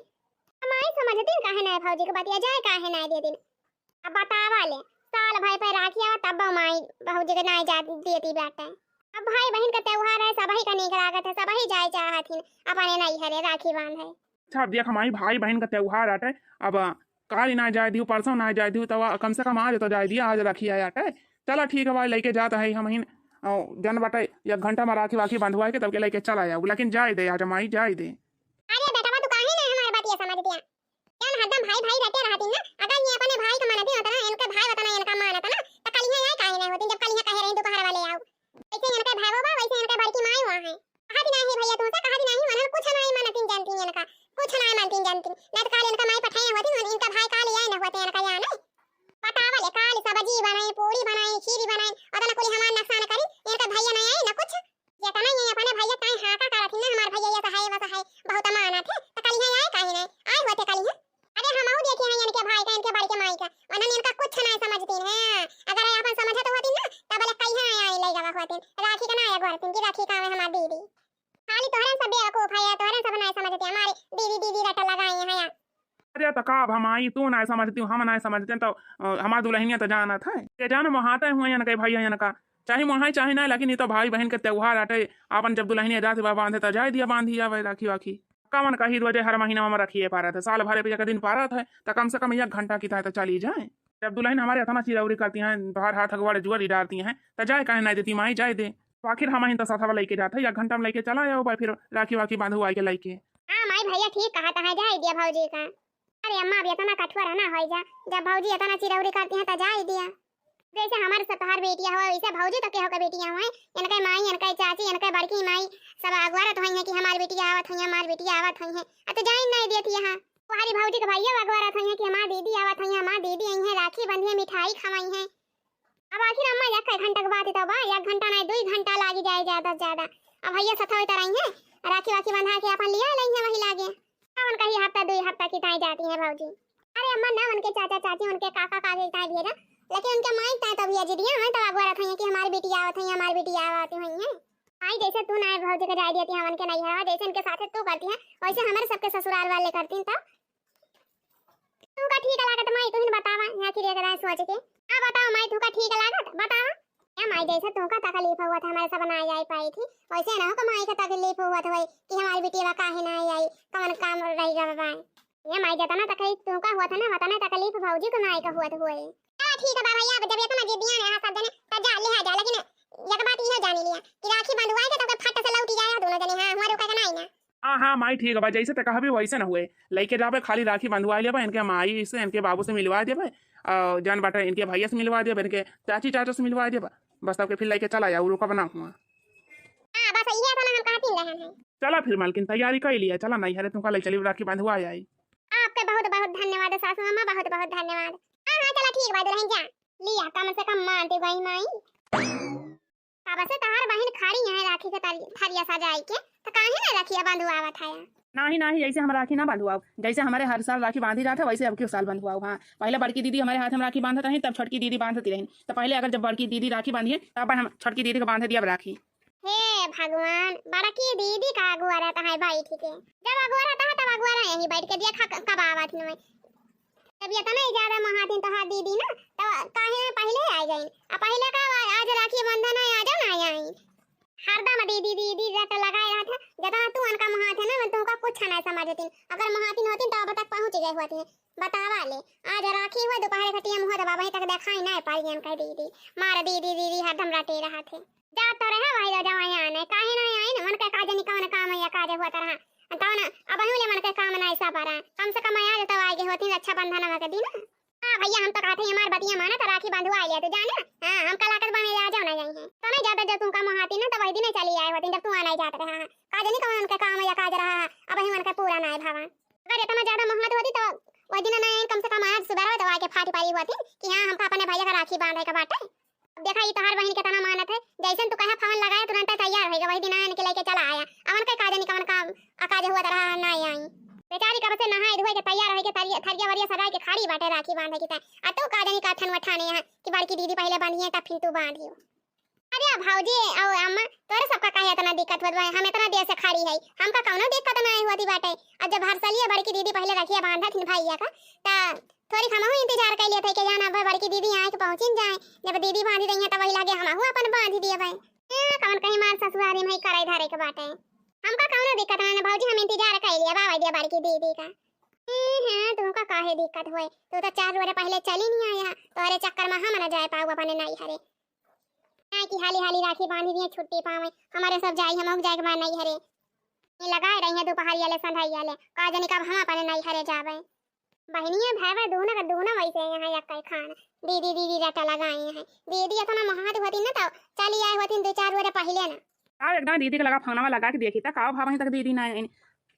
माई समझती काहे ना भौजी के बतिया, जाए काहे ना दे दिन। अब बतावा ले, साल भर पे राखी आवा, तब माई भौजी के नाई जा देती बाटे। अब भाई बहिन का त्योहार है, सबही का नीक लागत है, सबही जाए चाहत हिन अपने नैहरे राखी बांधे। अच्छा, अब देख माई, भाई बहिन का त्योहार आटे, अब काल ना जाए दियो, परसों ना जाए दियो, तब कम से कम आज तो जाए दिया, आज राखी आए आटे। चला ठीक है भाई, लेके जात है हम हिन, अ, जन बाटे, एक घंटा में राखी वाखी बंधवाए के तब के लेके चला जाऊ, लेकिन जाए दे आज माई, जाए दे। अरे बेटवा, तू काहे ना हमार बतिया समझ दिया? जौन हरदम भाई भाई रटे रहती ना, अगर ये अपने भाई का मानती होता ना, इनके भाई होता ना, इनका मानता ना, तो कल ये आए काहे नहीं होती, जब कल ये कहे रही दोपहर वाले आओ। वैसे इनके भाई बा, वैसे इनके बड़की माई हुआ है। कहा भी नहीं भैया तुमसे, कहा भी नहीं, उन्होंने कुछ नहीं मानती जानती इनका, कुछ नहीं मानती जानती। नहीं तो काल इनका माई पठाए होती, इनका भाई काल आए न होते इनका यहाँ नहीं। बतावा ले, काल सब्जी बनाई, पूरी बनाई, खीरी बनाई, और ना कोई हमार नुकसान करी, इनका भैया नहीं आए ना कुछ। जेतना ये अपने भैया ताई हाका करत ही ना, हमार भैया ये सहाय, वो सहाय, बहुत मानत है, तो कल ये आए काहे नहीं? आए होते कल ये। अरे हमहू देखे हैं इनके भाई का, इनके बड़के माई का, उन्होंने इनका कुछ नहीं समझती हैं। अगर ये अपन समझत होती ना, तब बोले कहीं आए, आए ले जावा होती, राखी का ना आया गोरतिन की राखी का आवे हमार दीदी। खाली तोहरे सब बेवकूफ है, तोहरे सब नहीं समझते, हमारे दीदी, दीदी रटा लगाए हैं यहाँ। अरे तो का अब हम आई, तू नहीं समझती, हम नहीं समझते, तो, अ, हमार दुल्हनिया तो जानत है, ये जान मोहाते हुए इनके भैया इनका, चाहे मोहाई चाहे ना, लेकिन ये तो भाई बहन के त्योहार आटे, आपन जब दुल्हनिया जात बा बांधे तो जाए दिया, बांधी जावे राखी वाखी। कवन कही रोजे हर महीना में रखिए पारत है, साल भरे पे एक दिन पारत है, तो कम से कम एक घंटा की ताई तो चली जाए। जब दुल्हन हमारे इतना चिरौरी करती हैं, बाहर हाथ अगवाड़े जुआरी डारती हैं, तो जाए काहे नहीं देती माई, जाए दे। तो आखिर हम ही तो साथवा लेके जात है, एक घंटा में लेके चला जाओ भाई, फिर राखी वाखी बांधू आई के लेके। हाँ माई, भैया ठीक कहा था, जाए दिया भौजी का। अरे अम्मा, अब इतना कठुआ रहना होई जा, जब भौजी इतना चिरौरी करती हैं तो जाए दिया। जैसे हमार सब तोहार बेटिया हो, वैसे भौजी तो केहू के बेटिया हो, इनके माई, इनके चाची, इनके बड़की माई सब अगवारत होई हैं कि हमार बेटिया आवत होई हैं, हमार बेटिया आवत होई हैं। अब तो जाए नहीं देती यहाँ। तुम्हारी भौजी के भैया अगवारत होई हैं कि हमार दीदी आवत होई हैं, हमार दीदी आई हैं, राखी बंधी है, मिठाई खवाई हैं। अब आखिर अम्मा एक घंटा के बात ही तो बा, एक घंटा नहीं, दो घंटा लागी जाए ज्यादा से ज्यादा। अब भैया सथवे तो रही हैं, राखी वाखी बंधा के अपन लिया लेंगे वही लागे। अब उनका ही हफ्ता, दो हफ्ता की ताई जाती हैं भौजी। अरे अम्मा ना, उनके चाचा चाची, उनके काका काकी ताई भेजा, लेकिन उनके माई ताई तो भेज दिया हैं, तो अगवारत होई हैं कि हमारी बिटिया आवत है, हमारी बिटिया आवत हुई है। आई जैसे तू ना भौजी के जाए देती हैं उनके नैहरवा, जैसे इनके साथे तू करती है, वैसे हमारे सबके ससुराल वाले करती हैं। तब तुमका ठीक लागत माई, तुहिन बतावा, आखिर एक राय सोच के। हाँ बताओ माई, तुमका ठीक लागत? बतावा। ए माई, जैसे तुमका तकलीफ हुआ था हमारे सब ना जाए पाई थी, वैसे ना हो माई का तकलीफ हुआ था भाई कि हमारी बिटिया काहे ना आई, कौन काम रह गया बा। ए माई, जितना तकलीफ तुमका हुआ था ना, उतना तकलीफ भौजी को नाई का हुआ था हुए। हाँ ठीक है बा भैया, अब जब इतना जिद्दियां हैं, हाँ, सब जने, तो जा, लिहा जा, लेकिन एक बात यह जानी लिया कि राखी बंधवाए के तो फट से लौटी जाए दोनों जने, हाँ, हुआ रुका के नहीं ना। हाँ, हाँ, माई, ठीक बा, जैसे ते कहबी वैसे न हुए। लइके जाबे, खाली राखी बंधवाए लेबे, इनके माई से, इनके बाबू से मिलवा देबे, और जौन बाटे इनके भैया से मिलवा देबे, इनके चाची चाचा से मिलवा देबे, बस तब के फिर लइके चला जाऊ, रुकब ना हुआ। हाँ, बस इहे तो ना हम कहती रहन है। चला फिर मालकिन, तैयारी कर लिया, चला नैहरे तुमका ले चली, राखी बंधवा आई। आपके बहुत बहुत धन्यवाद सासू अम्मा, बहुत बहुत धन्यवाद। हाँ, हाँ, चला ठीक बा दुल्हन जा। लिया, कम से कम मान तो गई माई। अब से तहार बहिन खड़ी है राखी के तरी-, थरिया सजाई के, त काहे ना रखिया बंधुआवत है? नाही, नाही, ऐसे हम राखी ना बंधवाओ। जैसे हमारे हर साल राखी बांधी जात है, वैसे अब के साल बंधवाओ। हाँ, पहले बड़की दीदी हमारे हाथ में राखी बांधत रही, तब छोटकी दीदी बांधत रही। तो पहले अगर जब बड़की दीदी राखी बांधी है, तब हम छोटकी दीदी को बांध दिया अब राखी। हे भगवान, बड़की दीदी का अगुआ रहता है बैठ के। जब अगुआ रहता है, तब अगुआ रहे यहीं बैठ के देखा क-, कब आवत न। जब इतना ही ज्यादा महातिन तोहार दीदी ना, तो काहे ना पहले आ गई? आ पहले का आ-, आज राखी बंधन है, आ जाओ ना आई। हरदम दीदी, दीदी रट लगाए रहत है। जतना तू उनका महात है ना, मैं तुमका कुछ ना समझती। अगर महातिन होती तो अब तक पहुँच गए होती। बतावा ले, आज राखी हुआ, दोपहर का टेम हुआ, तो बाबा तक देखाई ना पाई इनका दीदी। मार दीदी, दीदी हरदम रटे रहत है। जा तो रहे वही लो जवाई आने, काहे ना आई ना, मन के काज नहीं कौन काम है, काज हुआ तरह। तब ना, अब ले मन के काम ना ऐसा पड़ा। कम से कम आज तो आए गए होती, रक्षाबंधन के दिन। हाँ भैया, हम तो कहते हैं, हमार बतिया माना तो राखी बंधवा लिया, तू जाने। हाँ, हम कल आकर बने आ जाओ ना यहीं है। तो नहीं जाता, जब तुमका महाती ना, तो वही दिन ही चली आए होती, जब तू आना ही जात रहा। हाँ, काज नहीं कौन उनके काम या काज रहा है, अब ही उनके पूरा ना है भावा। अगर इतना ज्यादा महात होती, तो वही दिन ना आई, कम से कम आज सुबह तो आके फाटी पारी होती कि हाँ, हमका अपने भैया का राखी बांधे का बाटे। अब देखा, ई तोहार बहिन केतना मानत है, जैसन तू कहा फोन लगाए, तुरंत तैयार होइगा, वही दिन आन के लेके चला आया। अवन के काजनी कवन काम, अकाज हुआ तरह ना आई। बेचारी कब से नहाए धोए के तैयार होइके थरिया, थरिया वरिया सजाए के खड़ी बाटे राखी बांधे की ताई। आ तू काजनी का ठन वठाने यहाँ कि बड़की दीदी पहले बांधी है, तब फिर तू बांधी हो। अरे भौजी, औ अम्मा, तोरे सबका काहे इतना दिक्कत होत बा? हम इतना देर से खड़ी है, हमका कौनो दिक्कत ना होती बाटे। अब जब हर सालिया बड़की दीदी पहले रखिया बांधत हिन भैया का, त थोड़ी हमहू इंतजार कर लेते कि जाना भाई बड़की दीदी आए के पहुँचिन जाए। जब दीदी बांधी रही है, तब वही लागे हमहू अपन बांधी दिए भाई। ए, कौन कहीं मार ससुरारी में करे धरे के बाटे। हमका कौनो दिक्कत ना भौजी, हम इंतजार कर लिया बाबा दिया बड़की दीदी का। ए, हाँ, तुमका काहे दिक्कत होए? तू तो चार रोज पहले चली नहीं आया, तोहरे चक्कर में हम ना जाए पाऊ अपने नैहरे। नहीं कि हाली हाली राखी बांधी दिए, छुट्टी पावे, हमारे सब जाई, हम जाए के बाद नैहरे। ये लगाए रही है दोपहरिया ले संझाइया ले, का जानी कब हम अपने नैहरे जावे। बहनिया भाई दोनों का दोनों वैसे यहाँ यक्के खान दीदी दीदी रटा लगाए हैं। दीदी इतना महात होती ना तो चली आए होती दो चार बजे पहले ना। अब एक दान दीदी के लगा फोनवा लगा के देखी त का भाव तक दीदी ना आई।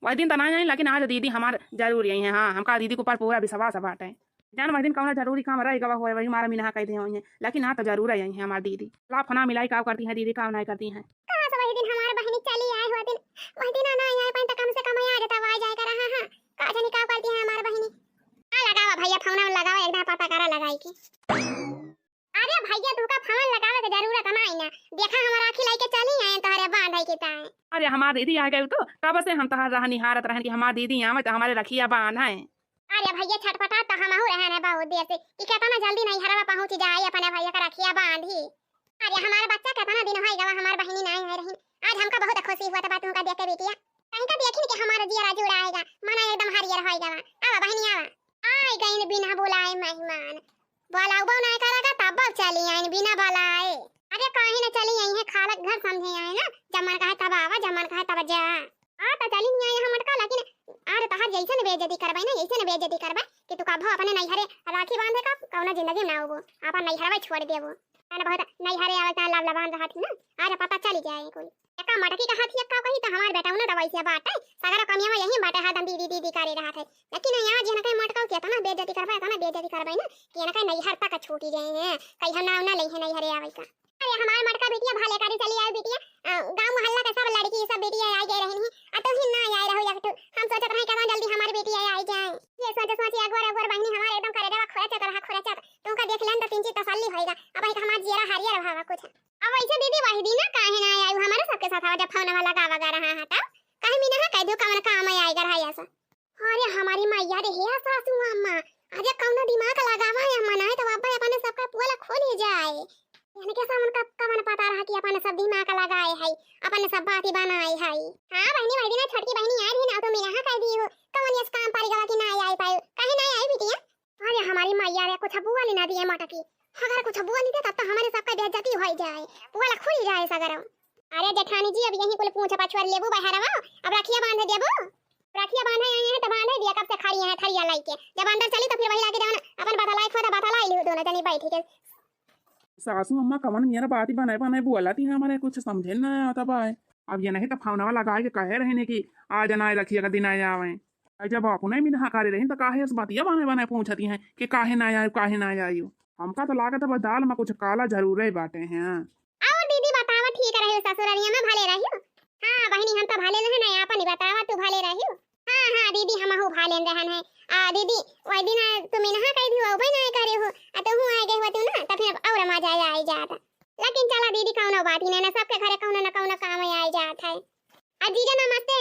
वही दिन त ना आई, लेकिन आज दीदी हमार जरूर आई है। हाँ, हमका दीदी के ऊपर पूरा विश्वास बाटे। जान वही दिन कौन जरूरी काम रह गवा होए, वही हमारा मिनहा कह दे होई है, लेकिन ना तो जरूर आई है हमार दीदी। ला फोना मिलाई का करती है दीदी, का नहीं करती है। कहाँ से वही दिन हमार बहनी चली आए हुआ दिन, वही दिन ना आई पाए तो कम से कम आ जाता, आ जाए कर। हाँ, हाँ, का जानी का करती है हमार बहनी। हाँ, लगावा भैया, फोन लगावा, एक दान पता करा लगाई के। अरे भैया, तुमका फोन लगावे के जरूरत ना आई ना, देखा हमार राखी लेके चली आए तोहरे बांधे के ताए। अरे हमार दीदी आ गई तो कब से हम तोहर राह निहारत रहन कि हमार दीदी आवे तो हमारे रखिया बांधे। अरे भैया, छटपटा तो हमहू रहन है बहुत देर से कि कितना जल्दी नैहरवा पहुँच जाए अपने भैया का रखिया बांधी। अरे हमार बच्चा, कितना दिन हो गवा हमार बहनी नहीं है रही, आज हमका बहुत खुशी हुआ था तुमका देख के बिटिया। कहीं का देखिन के हमारा जियरा जुड़ाएगा, मना एकदम हरियर होएगा। आवा बहनी आवा। आए गईन बिना बुलाए मेहमान, बुलाउबो नहीं करेगा तब चली आइन बिना बुलाए। अरे काहे न चली आई है, खालक घर समझे आए ना, जब मन कहे तब आवा, जब मन कहे तब जा। आ तो चली नहीं आई हम मटका, लेकिन आज तहार जैसे न बेइज्जती करबे ना, ऐसे न बेइज्जती करबे कि तू कभो अपने नैहरे राखी बांधे का कौनो जिंदगी में ना होबो, अपन नैहरवा छोड़ देबो। ना बहुत नैहरे आवे का लव लबान रहत ही ना, आज पता चली जाए कोई। एका मटकी का हाथी एक्का कही तो हमार बेटा उन्हें दवाई से बाटे, सगरा कमिया में यही बाटे, हरदम दीदी दीदी करे रहत है। लेकिन यहाँ जिनके मटका के इतना बेइज्जती करबे, इतना बेइज्जती करबे ना कि इनके नैहर तक छूटी गए हैं, कहीं हम नाम ना ले हैं नैहरे आवे का। अरे हमार मटका बिटिया भले करी चली आए बिटिया, अ, गाँव मोहल्ला के सब लड़की सब बिटिया आई गए रहनी, आ तू ही ना आए रहो एक ठो। हम सोचत रहे कितना जल्दी हमार बिटिया आई जाए। ये सोच सोच अगोर अगोर बहनी हमार एकदम करे देवा खुरचत रहा खुरचत। तुमका देख लेन तो तीन चीज तसल्ली होएगा। अब एक हमार जियरा हरियर भावा कुछ। अब वैसे दीदी वही दिन काहे ना आयु हमारे सबके साथ, जब फोनवा लगा वगा रहा है तब कहीं भी ना कह दो कवन काम आएगा रहा ऐसा। अरे हमारी मैया रे, हे सासू अम्मा, आज कौनो दिमाग लगावा है अम्मा, नहीं तो बाबा अपने सबका पोल खोली जाए। इनके सामने का कवन पता रहा कि अपने सब दिमाग लगाए है, अपने सब बाती बनाए है। हाँ बहनी, वही दिन छोटकी बहनी आई रही ना, तो मेरा हाँ कह दी हो, कवन यस काम पर गवा कि ना आई पाए, कहीं ना आई बिटिया। अरे हमारी मैया रे, कुछ बोल ना दिए मटकी। अगर कुछ बोल दे तब तो हमारे सबका बेइज्जती हो जाए, पोल खुल जाए सगरो। अरे जेठानी जी, अब यही कुल पूछ पछुआर लेबू बहरवा, अब रखिया बांध देबू। रखिया बांधे आई है तो बांधे दिया, कब से खड़ी है थरिया लाई के। जब अंदर चली तो फिर वही लागे जवन अपन बतलाई खोदा बतलाई लियो दोनों जनी बैठ के। सासू अम्मा कवन मेरा बाती बनाए बनाए बोला थी, हमारे कुछ समझे ना आता बाय। अब ये नहीं तो फोनवा लगाए के कहे रहे ने कि आज ना रखिया का दिन आए आवे। अरे जब अपने भी नहा करे रही तो काहे इस बतिया बनाए बनाए पूछती हैं कि काहे ना आयो, काहे ना आयो। हमका तो लागत है बस दाल में कुछ काला जरूर है बाटे हैं। और दीदी बतावा, ठीक रहे ससुररिया में भले रहियो? हाँ बहनी, हम तो भले रहे ना, अपन ही बतावा, तू भले रहियो? हाँ, हाँ, दीदी, हमहू भा लेन रहन है। आ, दीदी, वही दिन, आ, तुम इनहा कही थी, वो भी ना करे हो, आ, तुहू आए गए होते ना, तो फिर और मजा आए जाता। लेकिन चला दीदी, कौनो बात ही नहीं ना, सबके घरे कौनो ना कौनो काम आए जात है। आ, जीजा, नमस्ते।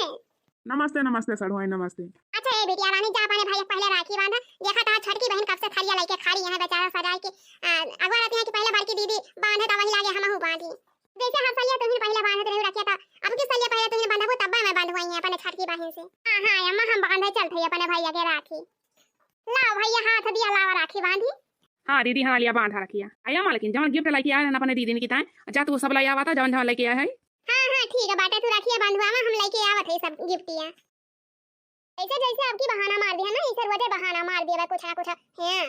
नमस्ते, नमस्ते सड़ुआइन, नमस्ते। अच्छा, ए बिटिया रानी, जा अपने भाई पहले राखी बांधा। देखा तो छटकी बहन कब से थरिया लेके खड़ी है, बेचारा सजाए के, आ, अगवा रहती है कि पहले बड़की दीदी बांधे, तो वही लागे हमहू बांधी। जैसे हर सलिया तुहिन पहले बांधत रही रखिया, तो अब की सलिया पहले तुहिन बांधबू, तब्बे मैं बांधवाई है अपने छटकी बहन से। हाँ, हाँ, अम्मा, हम बांधे चलत है अपने भैया के राखी। लाओ भैया, हाथ दिया, लावा राखी बांधी। हाँ दीदी, हाँ लिया, बांधा रखिया। आया मालकिन, जवन gift लेके आए रहन अपने दीदी की ताए, जा तू सब ले आवा था, जवन जवन लेके आए है। हाँ, हाँ, ठीक है बाटे, तू रखिया बंधुआ में, हम लेके आवत है सब गिफ्टिया। ऐसे जैसे आपकी बहाना मार दिया ना, ऐसे रोजे बहाना मार दिया बा कुछ ना कुछ। हाँ,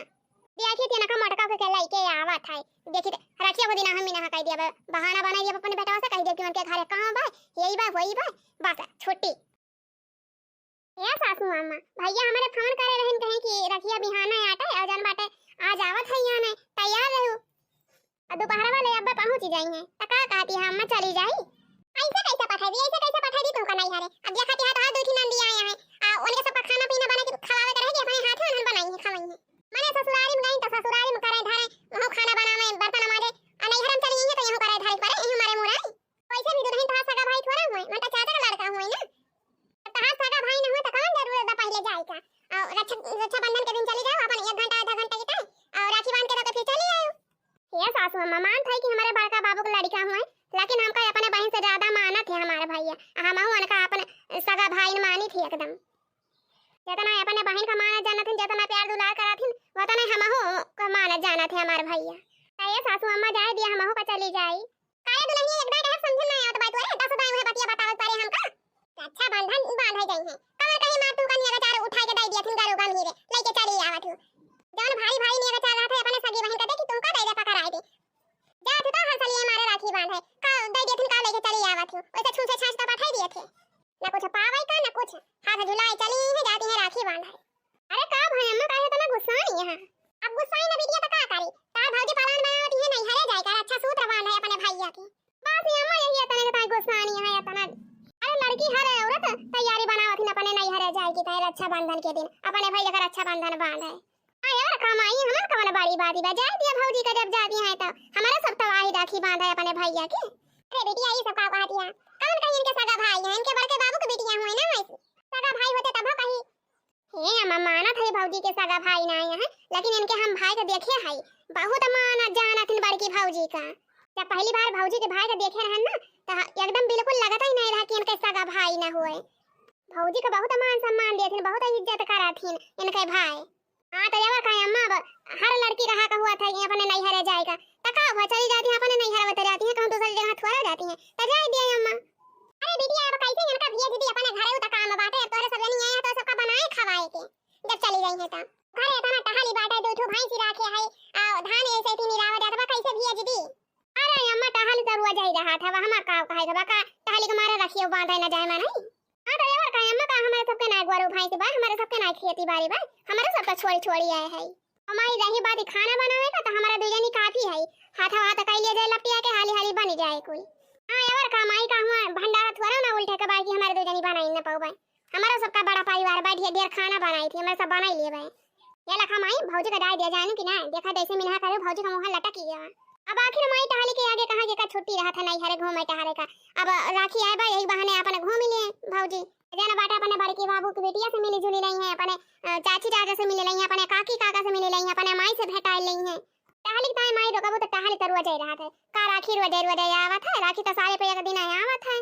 देखिए तेना का मटका के लेके आवत है। देखिए ते, रखिया को दिन हम ही ना कह दिया बा, बहाना बना दिया अपने बेटवा से, कह दिया कि उनके घरे कहाँ बा, यही बा, वही बा, बस छुट्टी। ए सासू अम्मा, भैया हमरे फोन करे रहन, कहें कि रखिया बिहान आटे और जन बाटे आज आवत है यहाँ, तैयार रहू। आ दोपहरवा ले अब्बे पहुँच जाई हैं, त का कहती है अम्मा चली जाई? ऐसे कैसे पठाई दी, ऐसे कैसे पठाई दी तुमका नैहरे? अब देखा कि हाथ हाथ दो ठिन नंदी आए हैं, आ उनके सबका खाना पीना बना के खवावे के रहे कि अपने हाथे उन्हन बनाई है, खवाई है। मने ससुरारी में गई तो ससुरारी में करे धरे, वहाँ खाना बनावे, बर्तन माजे, आ नैहर में चली गई है तो यहाँ करे धरे पड़े, यहीं मरे मुराई। वैसे भी दुल्हन तहार सगा भाई थोड़ा हुए, मन तो चाचा का लड़का हुए ना। अब तहार सगा भाई न हुए तो कौन जरूरत बा पहले जाए का? और रक्षा, रक्षाबंधन के दिन चली जाओ, अपन एक घंटा आधा घंटा के time, और राखी बांध के तो फिर चली आयो। ये सासू अम्मा, मानत है कि हमारे बड़का बाबू के लड़का हुए, लेकिन हमका अपने बहन से ज्यादा मानत है हमारे भैया। आ हमहू उनका अपन सगा भाई न मानी थी एकदम। जितना अपने बहन का मानत जानत हिन, जितना प्यार दुलार करत हिन, उतना हमहू का मानत जानत है हमारे भैया। तो ये सासू अम्मा जाए दिया, हमहू का चली जाई। काहे दुल्हनिया, एक दाई कहे समझ में आवत बा तोरे, दस दाई उहे बतिया बतावत पारे हमका। रक्षाबंधन बांधे जाई है, कमर कहीं मार तू का नियर चार उठाए के दे दिया थिन गरु गंभीरे, लेके चली आवत हूँ। जौन भाई भाई नियर चार रहत है अपने सगी बहन का दे कि तुमका दे दे पकड़ाए दे। जा तू तो हर सलिए मारे राखी बांधे, का दे दिया थिन का लेके चली आवत हूँ, वैसे छूछे छाछ तो पठाई दिए थे। ना कुछ पावे का ना कुछ, हाथ झुलाए चली है जाती है राखी बांधे। अरे का भाई अम्मा, काहे इतना गुस्सानी है? अब गुस्साई ना बिटिया तो का करी? तार भौजी plan बनावत है नैहरे जाए का, रक्षा सूत्र बांधे अपने भैया के। बस ये अम्मा यही इतने के ताई गुस्सानी है इतना। अरे लड़की हर औरत तैयारी बनावत है अपने नैहरे जाए की ताई रक्षाबंधन के दिन अपने भैया का रक्षाबंधन बांधे। हाँ यार का माई, हमन कवन बड़ी बात बा, जाए दिया भौजी का, जब जाती है तो हमारा सब तवाही राखी बांधे अपने भैया के। अरे बिटिया ये सब का कहती है? कौन कहीं इनके सगा भाई है, इनके बड़के बाबू के बिटिया हुए ना वैसे। सगा भाई होते तब कहीं हे अम्मा, मानत है भौजी के सगा भाई ना आए हैं, लेकिन इनके हम भाई के देखे है, बहुत मानत जानत हिन बड़की भौजी का। जब पहली बार भौजी के भाई के देखे रहन ना, त एकदम बिल्कुल लगत ही नहीं रहा कि इनके सगा भाई ना हुए। भौजी का बहुत मान सम्मान देत हिन, बहुत इज्जत करत हिन इनके भाई। हाँ, तो जबर का अम्मा, अब हर लड़की का हक हुआ था कि अपने नैहरे जाए का। त का हुआ, चली जाती हैं अपने नैहर में, तो जाती हैं कहूँ दूसरी जगह थोड़ा जाती हैं, तो जाए दिया अम्मा। अरे बिटिया, अब कैसे इनका भेज दी अपने घरे, उ त काम बाटे, अब तोहरे सब जनी आए हैं तो सबका बनाए खवाए के, जब चली गई हैं तो। घरे इतना टहली बाटे, दो ठो भैंसी राखे है, आ धान ऐसे थी निरावा जात बा, कैसे भेज दी? अरे अम्मा, टहली तो रुआ जाई रहा था, हमार का कहे के बा का, टहली के मारे रखियो बांधे न जाए में नहीं। हाँ तो एवर का अम्मा, का हमारे सबके ना गोरू भैंस बा, हमारे सबके ना खेती बाड़ी बा, हमारे सब तो छोड़ी छोड़ी आए है। हमारी रही बात खाना बनावे का, तो हमारा दू जनी काफी है, हाथ हाथ कह लिया जाए लपटिया के, हाली हाली बन जाए कोई। हाँ एवर का माई, का हुआ भंडारा थोड़ा ना उल्टे के बाकी हमारे दू जनी बनाई न पाऊ भाई। हमारा सबका बड़ा परिवार बा, ढेर ढेर खाना बनाई थी, हमारे सब बनाई लिए भाई। ये लखा माई, भौजी का डाल दिया जानू कि ना, देखा जैसे मिनहा करे भौजी का मुँह लटक गया। अब आखिर माई टहली के आगे कहाँ के का छुट्टी रहा था नैहरे घूमे टहरे का। अब राखी आए बा, यही बहाने अपन घूम लिए भौजी। जाना बाटे अपने बड़की बाबू की बिटिया से मिली जुली नहीं है, अपने, अ, चाची चाचा से मिली नहीं है, अपने काकी काका से मिली नहीं है, अपने माई से भेंटाई नहीं है। टहली ताई माई रोकबू तो टहली तो रोजे रहा था। का राखी रोजे रोजे आवत है? राखी तो साल पे एक दिन आवत है।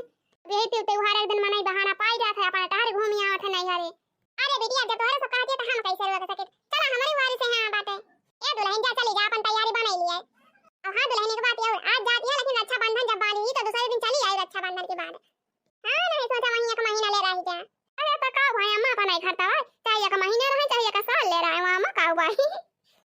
यही त्योहार एक दिन मनई बहाना पाई जात है, अपना टहल घूमी आवत है नैहरे। अरे बिटिया, जब तोहरे सब कहती है तो हम कैसे रोक सके? चला हमारे वारी से यहाँ बाटे। ए दुल्हन जा, चली जा, अपन तैयारी बनाई लिए। अब हाँ दुल्हन, एक बात और, आज जाती है लेकिन रक्षाबंधन जब बांधी तो दूसरे दिन चली आई रक्षाबंधन के बाद। हाँ, नहीं सोचा वहीं एक महीना ले रही जा। अरे तो का भाई अम्मा, अपन घर तवा चाहे एक महीना रहे चाहे एक साल ले रहे, वहाँ अम्मा का भाई।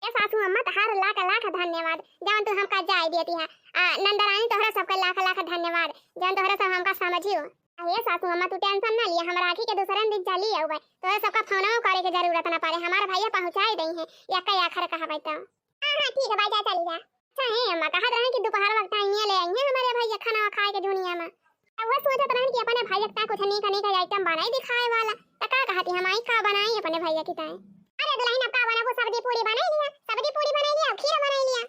ए सासू अम्मा, तहार लाख लाख धन्यवाद, जवन तू हमका जाय देती है। आ नंदरानी, तोहरा सबके लाख लाख धन्यवाद, जवन तोहरा सब हमका समझियो। आ ए सासू अम्मा, तू tension ना लिया, हम राखी के दूसरे दिन चली आउबे, तोहरा सबका फोनवो करे के जरूरत ना पड़े, हमार भैया पहुँचाई दई है, या कई आखर कहबे तो। हाँ, हाँ, ठीक है, भाई जा, चली जा। अच्छा हे अम्मा, कहत रहे कि दोपहर वक्त आइए ले आई है हमारे भैया खाना खाए के दुनिया में। वह सोचत रहन कि अपने भैया के ताईं कुछ नीक नीक item बनाई दिखाए वाला। त का कहती हम आई का बनाई अपने भैया की ताईं? अरे दुल्हन, अब का बनाबू? सब्जी पूरी बनाई लिया, सब्जी पूरी बनाई लिया, खीर बनाई लिया।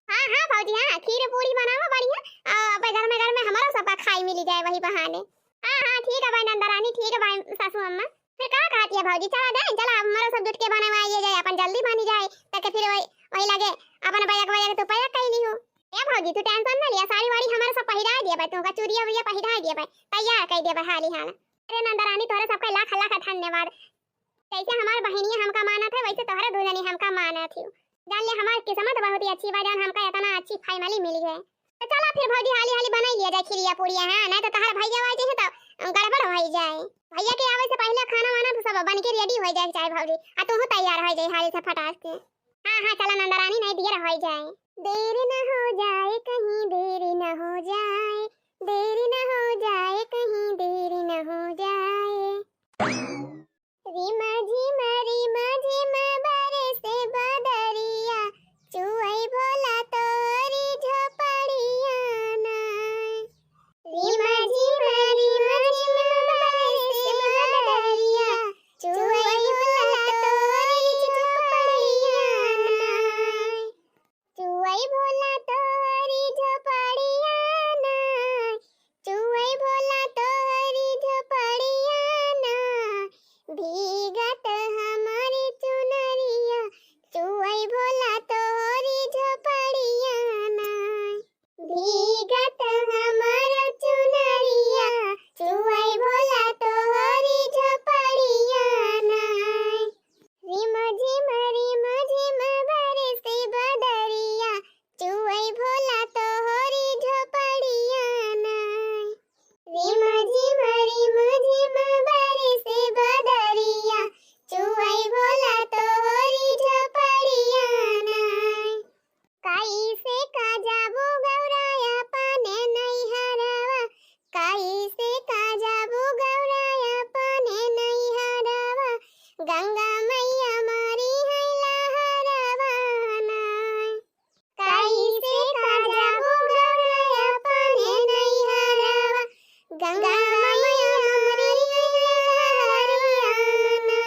हाँ हाँ भौजी, हाँ, खीर पूरी बनावा बढ़िया, आ, अब घर में, घर में हमारो सबका खाई मिली जाए वही बहाने। हाँ हाँ, ठीक है भाई नंदरानी, ठीक है भाई सासू अम्मा। फिर का कहती है भौजी, चला जाए, चला हमारो सब जुट के बनवाइए जाए, अपन जल्दी बनी जाए, ताकि फिर वही, वही लगे अपन बजक बजक तू पैक कैली हो। ए भौजी, तू tension ना लिया, साड़ी वाड़ी हमारे सब पहिरा दिया भाई, तुमका चूड़िया वूड़िया पहिरा दिया भाई, तैयार कर दिया भाई हाली हाल। अरे नंदरानी, तोहरे सबका लाख लाख धन्यवाद। जैसे हमार बहिनिया हमका मानत है, वैसे तोहरे दुल्हनी हमका मानत है। जान ले, हमार किस्मत बहुत ही अच्छी बा, जान हमका इतना अच्छी family मिली है। तो चला फिर भौजी, हाली हाली बनाई लिया जाए खीरिया पूड़िया, हाँ, नहीं तो तोहर भैया आ जाए तो गड़बड़ हो जाए। भैया के आवे से पहले खाना वाना तो सब बन के ready हो जाए चाहे भौजी, आ तू तैयार हो जाए हाली से फटाक से। हाँ हाँ, चला नंदरानी, नहीं देर हो जाए। देर न हो जाए, कहीं देर न हो जाए, देर न हो जाए, कहीं देर न हो जाए। रिमा झिमा, रिमा झिमा बरसे बदरिया, चुअई भोला तोरी झोपड़िया ना। रिमा झिमा, रिमा झिमा बरसे बदरिया, चुअई भोला तोरी झोपड़िया ना। चुअई भोला तोरी झोपड़िया ना, चुअई भोला तोरी झोपड़िया ना, भीगत हमारी चुनरिया, चुअई भोला तोरी झोपड़िया ना, भीगत हमार चुनरिया, चुअई भोला तोरी झोपड़िया ना। रिम झिम, रिम झिम बरसे बदरिया, चुअई भोला तोहरी झोपड़िया ना। रिम झिम, रिम झिम बरसे बदरिया, चुअई भोला तोहरी झोपड़िया ना। कैसे का जाबू गौरा अपने नैहरवा, कैसे का जाबू गौरा अपने नैहरवा, गंगा मैया मारी है लहरवा ना। कैसे का जाबू गौरा अपने नैहरवा, गंगा मैया मारी है लहरवा ना।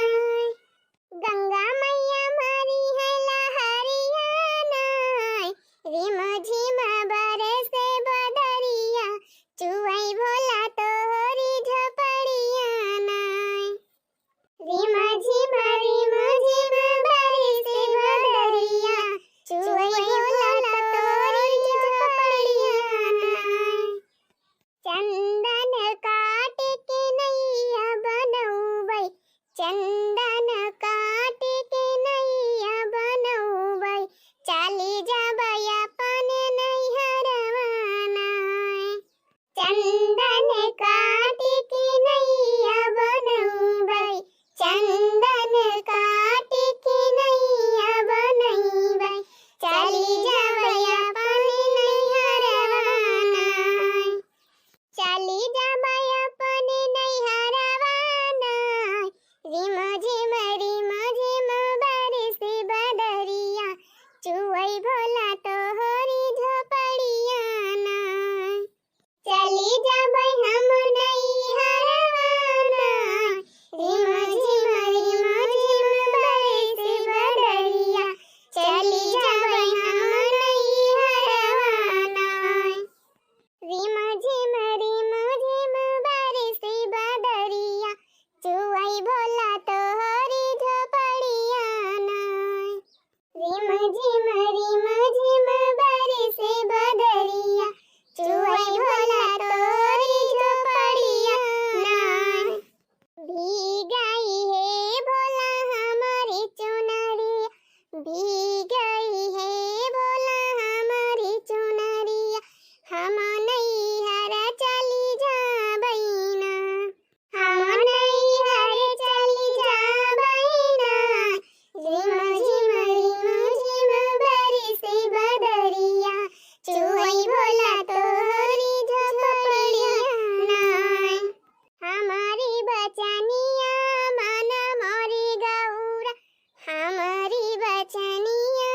गंगा मैया मारी है लहरिया नाय, रिम झिम बरसे बदरिया, चुअई भोला तोहरी झोपड़िया नाय। रिम झिम, रिम झिम बरसे बदरिया, चुअई भोला तोहरी झोपड़िया नाय। चंदन काट के नैया बनौबै, चंदन काट के नैया बनौबै, चली जाबै अपन नैहरवा नाय। चंदन काट के नैया बनौबै, चंदन काट के नैया बनौबै, चली जाबै अपन नैहरवा नाय। चली जाबै अपन नैहरवा नाय, रिम झिम, रिम झिम बरसे बदरिया, चुअई भोला तोहरी झोपड़िया नाय। चली जाबै हम नैहरवा नाय, रिम झिम, रिम झिम बरसे बदरिया, चली जाबै हम नैहरवा नाय। रिम झिम, रिम झिम बरसे बदरिया, चुअई भोला तोहरी झोपड़िया नाय। रिम झिम, रिम झिम बरसे बदरिया, चुअई भोला तोहरी झोपड़िया नाय। भीगई है भोला हमारी चुनरिया, भीगई है भोला हमारी चुनरिया, हम नैहर चली जाबै ना, हम नैहर चली जाबै ना। रिम झिम, रिम झिम बरसे बदरिया, चुअई भोला तोहरी झोपड़िया नाय। हमारी बचनिया मान मोरी गौरा, हमारी बचनिया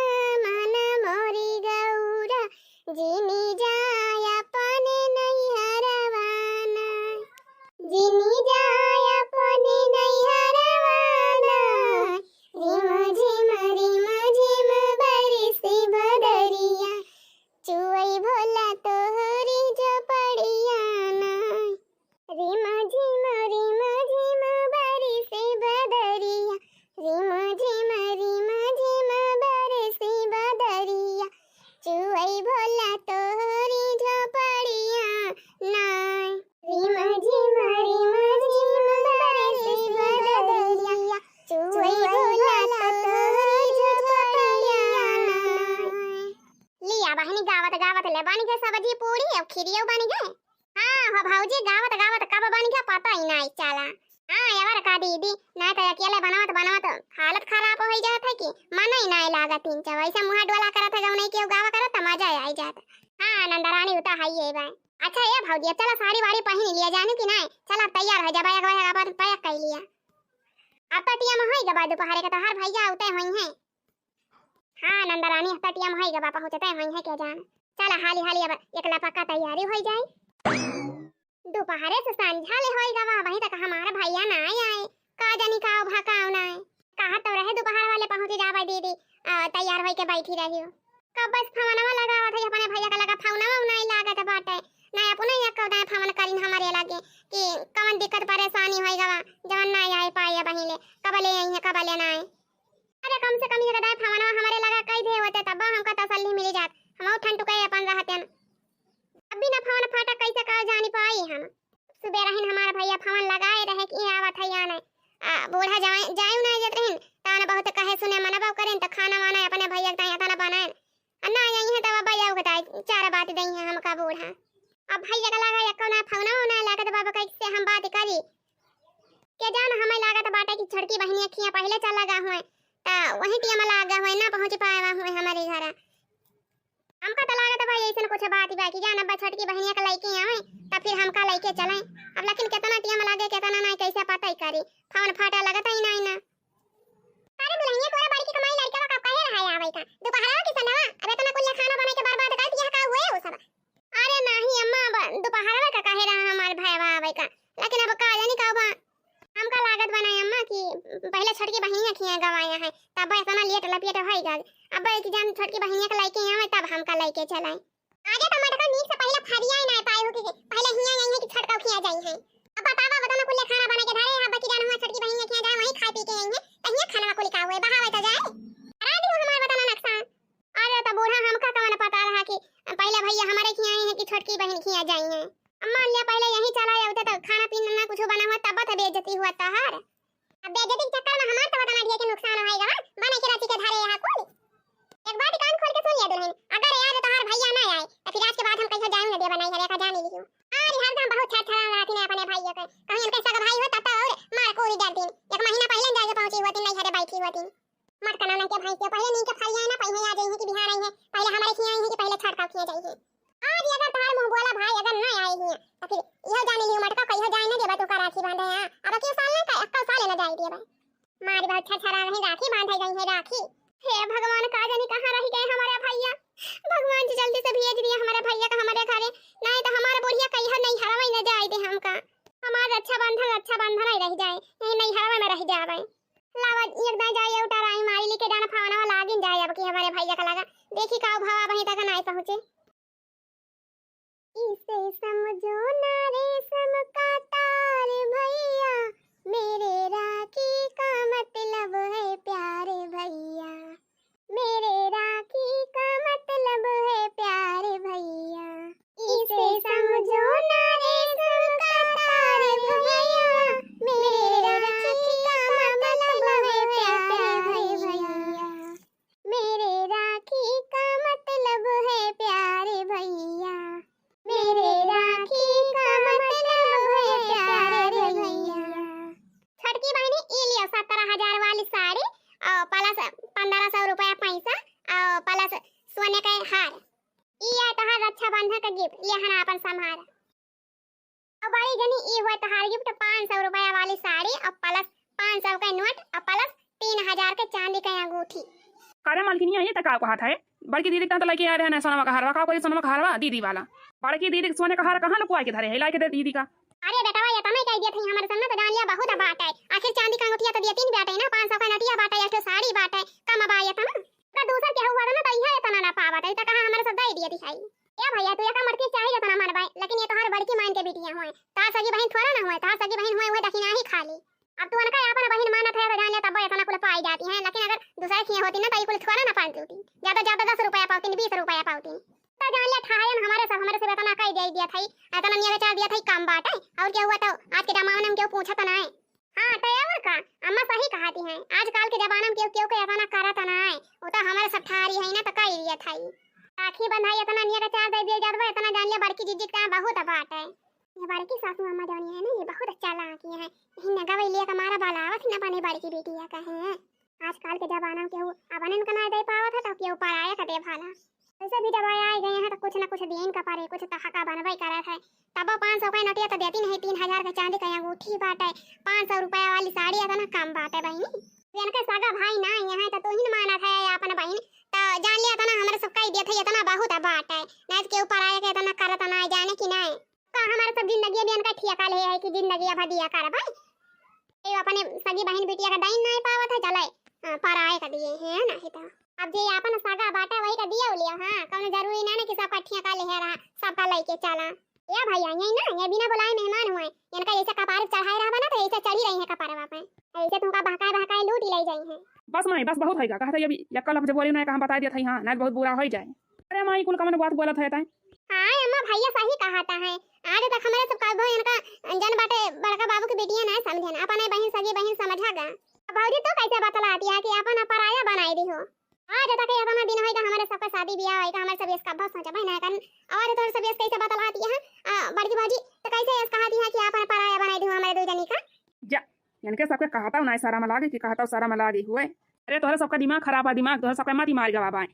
बहिनी, गावत गावत ले बन गए सब्जी पूरी, अब खीरियो बन गए। हाँ हो भौजी, गावत गावत कब बन गया पता ही नाई चला। हाँ, एवर का दीदी, नाई तो अकेले बनावत बनावत हालत खराब हो जात है कि मन ही नाई लागत तीन चार। ऐसे मुँह डोला करत है, जब नहीं केहू गावा करत त मजा आई जात। हाँ नंदरानी, उता है ये बा। अच्छा ए भौजी, अब चला साड़ी वाड़ी पहन लिया जानू कि नाई, चला अब तैयार हो जाबा, एक बार अपन पैक कर लिया। अब तो टिया में होई गबा दोपहरे के, तोहार भैया उते होई हैं। हाँ नंदरानी, अब तो टिया में होई गबा, पहुँचते होई हैं के जान। चला हाली हाली अब एकला पक्का तैयारी होई जाई। दोपहरे से संझा ले होई गवा, अबहीं तक हमारा भैया ना आए। का जानी का भा का ना आए। कहा तो रहे दोपहर वाले पहुँच जाबे दीदी, आ, तैयार होई के बैठी रही हो। कब बस फोनवा लगावत है अपने भैया का लगा, फोनवा नहीं लागत बाटे। ना अपने एक कौदा फोन करिन हमारे लगे कि कौन दिक्कत परेशानी होई गवा, जवन ना आए पाए अबहीं ले, कब ले आई है, कब ले ना आए। अरे कम से कम ये दाई फोनवा हमारे लगा कई दे होते, तब हमका तसल्ली मिल जात, हम ठंड टुकाई अपन रहते हैं। अब बिना फोन फाटा कैसे का जानी पाई हम। सुबह रहिन हमार भैया फोन लगाए रहे कि आवत है या नहीं। आ, बूढ़ा जाए, जाए ना जात रहिन, तान बहुत कहे सुने मनबो करेन, त खाना वाना अपने भैया के ताई तना बनाए। आ ना आई है तब भैया के ताई चार बात दई है हमका बूढ़ा। अब भैया का लगा एको ना फोन ना लागत, बाबा कैसे हम बात करी। के जान हमें लागत बाटे कि छोटकी बहिनिया खिया पहले चला गा हुए, त वही टिया में लागा हुए, ना पहुँच पाए हुए हमारे घर। हमका त लागत भाई ऐसन कुछ बात बा कि जान अब्बा छोटकी बहिनिया के लइके आवे, त फिर हमका लइके चले। अब लेकिन केतना टिया में लागे, केतना ना, कैसे पता ही करी, फोन फाटा लगत ही नहीं ना। अरे दुल्हनिया, तोरा बड़की कमाई लड़का का कहे रहा है आवे का? दोपहरवा के सनवा, अब इतना कुल्ला खाना बनाई के बर्बाद कर दिया का हुए वो सब? अरे नहीं अम्मा, अब दोपहरवा का कहे रहा हमार भैया आवे का, लेकिन अब का जानी का बा। हमका लागत बा ना अम्मा कि पहले छोटकी बहिनिया खिया गवाया है, तब इतना लेट लपेट होई गल। अब एक जन छोटकी बहिनिया के लइके आवे तब हमका लइके चलाई। आगे तो मटका नीक से पहले फरिया ही ना पाए हो कि पहले हिया आई है कि छोटका खिया जाई है। अब बतावा, बताना कुल्ले खाना बना के धरे हैं, बाकी जान हुआ छोटकी बहिनिया खिया जाए, वहीं खाए पी के आई है, तो हिया खाना कुल का हुए, बहावे तो जाए। रात में हमारा बताना नक्शा। अरे तो बूढ़ा, हमका कवन पता रहा कि पहले भैया हमारे खिया आई है कि छोटकी बहन खिया जाई है। अब मान लिया पहले यहीं चला जाते तो खाना पीना ना कुछ बना हुआ, तब तो बेइज्जती हुआ तहार। अब बेइज्जती के चक्कर में हमार तो बता ना दिया कि नुकसान होएगा, हाँ? बने के राती के धारे यहाँ कुल। एक बात कान खोल के सुन लिया दुल्हन, अगर आज तोहार भैया ना आए तो फिर आज के बाद हम कहीं जाए ना दे बनाई हरे का जान लियो। अरे हरदम बहुत छटछटा रहती ना अपने भाई के, कहीं इनके सगा भाई हो तब तो और मार कोरी डाल दिन। एक महीना पहले जाके पहुंची हुआ दिन, नहीं हरे बैठी हुआ दिन। मटका ना के भाई के पहले नीक के फरिया ना, पहिले आ जाई है कि बिहार आई है, पहले हमारे खिया आई है कि पहले छोटका खिया जाई है। आज अगर तोहार मुंह बोला भाई अगर ना आए हिया, तो फिर यह जाने लियो मटका कहियो जाए ना देबा, तू का राखी बांधे हैं। अब क्यों साल ना का, एक्का साल ना जाए देबा। मारी बहुत छटछटा रही, राखी बांधे गई है, राखी। हे भगवान, का जानी कहाँ रह गए हमारे भैया। भगवान जी जल्दी से भेज दिया हमारे भैया का हमारे घरे, नहीं तो हमारे बुढ़िया कहियो नहीं हरवाई न जाए दे हमका। हमार रक्षाबंधन, रक्षाबंधन ही रह जाए, यही नहीं हरवा में रह जावे। लावा, एक दाई जाए, उठा राई मारी लेके जाना, फावना वाला आगिन जाए, अब की हमारे भैया का लगा। देखी का भावा वहीं तक ना पहुँचे। इसे समझो ना रेशम का तार भैया, मेरे राखी का मतलब है प्यार भैया, मेरे राखी का मतलब है प्यार भैया। इसे समझो ना रेशम का तार भैया, मेरे राखी का मतलब है प्यार भैया। मेरे राखी का मतलब है प्यार भैया, मेरे राखी का मतलब है प्यार भैया। छोटकी बहिनी, ई लियो सत्रह हजार वाली साड़ी और प्लस पन्द्रह सौ रुपया पैसा और प्लस सोने का हार। ई है तोहार रक्षाबंधन का गिफ्ट, ये है ना अपन संभार। और बड़ी जनी, ई हुआ तोहार गिफ्ट, पाँच सौ रुपया वाली साड़ी और प्लस पाँच सौ का नोट और प्लस तीन हजार के चांदी का अंगूठी। अरे मालकिनिया, ये तक का कहत है? बड़की दीदी का तो लेके आ रहे हैं सोनवा का हरवा, का कोई सोनवा का हरवा दीदी वाला। बड़की दीदी के सोने का हार कहाँ लुकवा के धरे है, लाके दे दीदी का। अरे बेटवा, ये तने कह दिया था हमारे सामने तो जान लिया बहुत बात है। आखिर चांदी का अंगूठिया तो दिया तीन बाटे ना, पाँच सौ का नोटिया बाटे, एक ठो साड़ी बाटे, कम बा ये तना। तो दूसर के हुआ ना तो यह इतना ना पावत है, तो कहाँ हमारे सब दे दिया दिखाई। ए भैया, तू एका मटकी चाही जतना मन बाय, लेकिन ये तोहार बड़की मान के बिटिया हुए, तोहार सगी बहिन थोड़ा ना हुए, तोहार सगी बहिन हुए, हुए दखिना ही खाली। अब तू उनका आपन बहिन मानत है तो जान ले, तब इतना कुल पाई जाती हैं, लेकिन अगर दूसरे खिए होती ना तो ये कुल थोड़ा ना पाती होती, ज्यादा ज्यादा दस रुपया पावती, बीस रुपया पावती। तो जान ले, ठायन हमारे सब, हमारे सब इतना कह दे दिया था, इतना निया बेचार दिया था, कम बाटे, और क्या हुआ तो आज के जमाने में क्यों पूछत ना है। हाँ, तो और का? अम्मा सही कहती हैं, आजकल के जमाना में केहू, केहू के इतना करत ना है, वो तो हमारे सब ठारी है ना, तो कह दिया था। राखी बंधाई, इतना निया का चार दे दिए जात बा, इतना जान लिया बड़की जीजी का बहुत बात है। ये बड़की सासू अम्मा जौन है ना, ये बहुत चालाक है। इन्हें गवैलिया का मारा बलावत न अपने बड़की बिटिया का है। आजकल के जमाना में केहू अपने का ना दे पावत है, तो केहू पराया का दे भाला। वैसे भी जब आए गए हैं, तो कुछ ना कुछ देन का परे, कुछ तो हका बनबे करत है। तबो पाँच सौ का नोटिया तो देती नहीं, तीन हजार के चांदी का अंगूठी बाटे, पाँच सौ रुपया वाली साड़ी, इतना कम बाटे बहिनी। इनके सगा भाई ना यहाँ, तो तू ही न मानत है अपन बहिन, तो जान लिया इतना हमरे सब कही देत है, इतना बहुत है बाटे, नहीं तो केहू पराया के इतना करत ना जाने कि नहीं। का हमारे सब जिंदगी भी इनका ठिया का ले है कि जिंदगी अब दिया कर भाई। ये अपने सगी बहिन बिटिया का डाइन नहीं पावत है, चले, हाँ, पराए का दिए हैं, नहीं तो अब जे आपन सगा बाटे वही का दिया लिया। हाँ, कौनो जरूरी ना ना कि सबका ठिया का ले रहा, सबका लेके चला। ए भैया, यही ना, ये बिना बुलाए मेहमान हुए, इनका जैसे कपार चढ़ाए रहबा ना, तो ऐसे चढ़ी रही है कपारवा पे, ऐसे तुमका बहकाए बहकाए लूटी ले जाई है। बस माई, बस बहुत होइगा, कहत है अभी यक्का लफ्ज बोली ना, हम बताई देत है, हाँ, ना बहुत बुरा हो जाए। अरे माई, कुल कमन बात बोलत है तै? हाँ अम्मा, भैया सही कहत है। आज तक हमरे सब का इनका जन बाटे बड़का बाबू की बेटियां ना समझेन, अपने बहिन सगी बहिन समझा गा। अब भौजी तो कैसे बतलाती है कि अपन पराया बनाई दी हो। आज तक इतना दिन होइगा हमरे सबका शादी ब्याह होइगा, हमरे सब इसका बहुत सोचा भाई ना करन। आज तोर सब इस कैसे बतलाती है, आ, बड़की भौजी तो कैसे इस कहती है कि अपन पराया बनाई दी हो हमरे दो जनी का। जा, इनके सबके कहता ना शरम लागे कि कहता शरम लागे हुए। अरे तोहरे सबका दिमाग खराब है, दिमाग तोहरे सबका मती मार गवा बाय।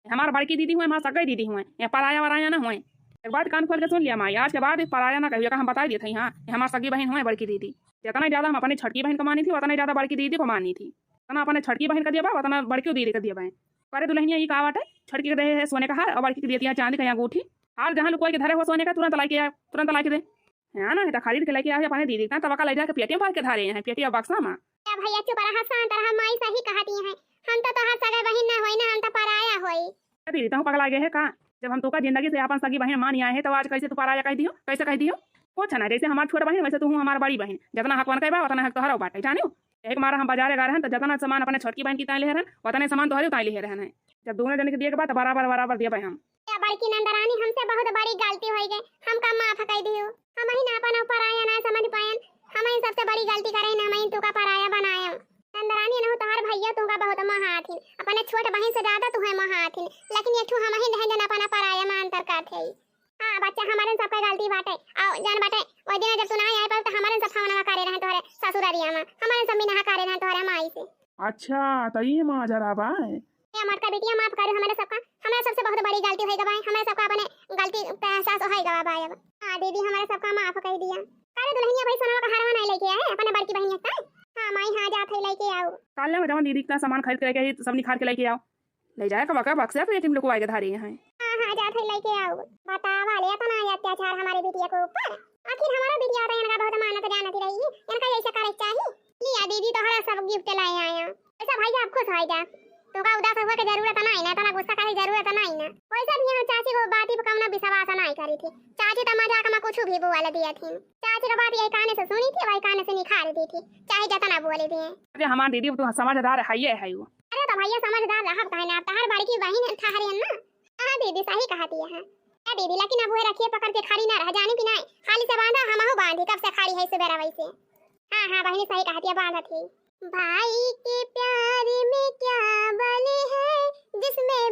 हमार बड़की दीदी हुए, हमार सगई दीदी हुए, ये पराया वराया ना हुए। एक बात कान खोल के सुन लिया माई, आज के बाद पराया ना कहियो, का हम बताई देत हई, हाँ, ये हमार सगी बहिन हुए बड़की दीदी। जितना ज्यादा हम अपने छोटकी बहिन को मानी थी, उतना ज्यादा बड़की दीदी को मानी थी। जितना अपने छोटकी बहिन का दिया बा, उतना बड़की दीदी का दिया बा। अरे दुल्हनिया, ये का बाटे? छोटकी के देहे है सोने का हार और बड़की के दिया चांदी का अंगूठी। हार जहाँ लुकवाई के धरे हो सोने का, तुरंत लाई के आ, तुरंत लाई के दे। हाँ ना, ये तो खरीद के लेके आए अपने दीदी का, तब का ले जाके पेटी में भर के धरे हैं, पेटी और बक्सा में। ए भैया चुप रहा, शांत रहा, माई सही कहती है। हम तो तोहार सगे बहिन ना होई ना, हम तो पराया होई। ए दीदी, तहूँ पगला गए है का? जब हम तोका जिंदगी से अपन सगी बहिन मान आए हैं, तो आज कैसे तू पराया कह दियो? कैसे कह दियो? कुछ ना, जैसे हमार छोट बहिन, वैसे तू हूँ हमार बड़ी बहिन। जितना हक उनका बा, उतना हक तोहरा बाटे, जानियो। एक मारा हम बाजारे गा रहन, तो जितना सामान अपने छोटकी बहिन की ताई ले रहन, उतने सामान तोहरे ताई ले रहन है। जब दोनों जने के दिए के बाद, तो बराबर बराबर दिए भाई हम। ए बड़की नंदरानी, हमसे बहुत बड़ी गलती होई गई, हमका माफ कर दियो। हम ही ना अपन पराया ना समझ पायन, हम ही सबसे बड़ी गलती करे ना, हम ही तुका पराया बनाए। नंदरानी, नहु तोहार भैया तुका बहुत महाथिन, अपने छोट बहिन से ज्यादा तुहे महाथिन, लेकिन ये ठू हम ही रहन जन अपना पराया में अंतर करते ही। हाँ बच्चा, हमारे सबका गलती बाटे। आओ जान बाटे, वो दिन जब तू ना आए पर तो हमारे सब खाना करे रहन तोहरे ससुररिया में, हमारे सब मिनहा करे रहन तोहरे माई से। अच्छा, तो ये माजरा बा। ए मोटका बिटिया, माफ करू हमरे सबका, हमरे सबसे बहुत बड़ी गलती होई गवा है, हमरे सबका अपने गलती का एहसास होई गवा बा अब। हाँ दीदी, हमरे सबका माफ कर दिया। करे दुल्हनिया भाई, सोनवा का हरवा नहीं लेके आए अपने बड़की बहिनिया का? हाँ माई, हाँ जात है लेके आओ। काल ले जवन दीदी का सामान खरीद के लेके आई, सब निखार के लेके आओ। ले जाए का बका बक्सा पे एटीएम लुकवाए के धारे हैं। हाँ हाँ, जात है लेके आओ। बतावा ले इतना अत्याचार हमारे बिटिया के ऊपर। आखिर हमारा बिटिया तो इनका बहुत मानत जानत रही, इनका ऐसे करे चाहिए। लिया दीदी, तोहरा सब गिफ्ट लाए आया। ऐसा भैया आप खुश हो जा, तुमका उदास हुआ के जरूरत नहीं ना, इतना गुस्सा करे जरूरत नहीं ना। वैसे भी यहाँ चाची को बाती पे कम ना विश्वास नहीं करी थी। चाची तो मजाक में कुछ भी बोल दिया थी। चाची की बात यही काने से सुनी थी, वही काने से निखार दी थी, चाहे जितना बोले दिए। अरे हमार दीदी, तू समझदार है, ये है वो। अरे तो भैया समझदार रहब काहे ना, अब तोहार बड़की बहिन ठहरे ना। हाँ दीदी, सही कहती है। ए दीदी, लेकिन अब वह रखिए पकड़ के खड़ी ना रह, जानी कि नहीं? हाली से बांधा, हमहू बांधी, कब से खड़ी है सुबेरा वैसे। हाँ हाँ बहिनी, सही कहती है, बांधत ही। भाई के प्यार में क्या बल है, जिसमें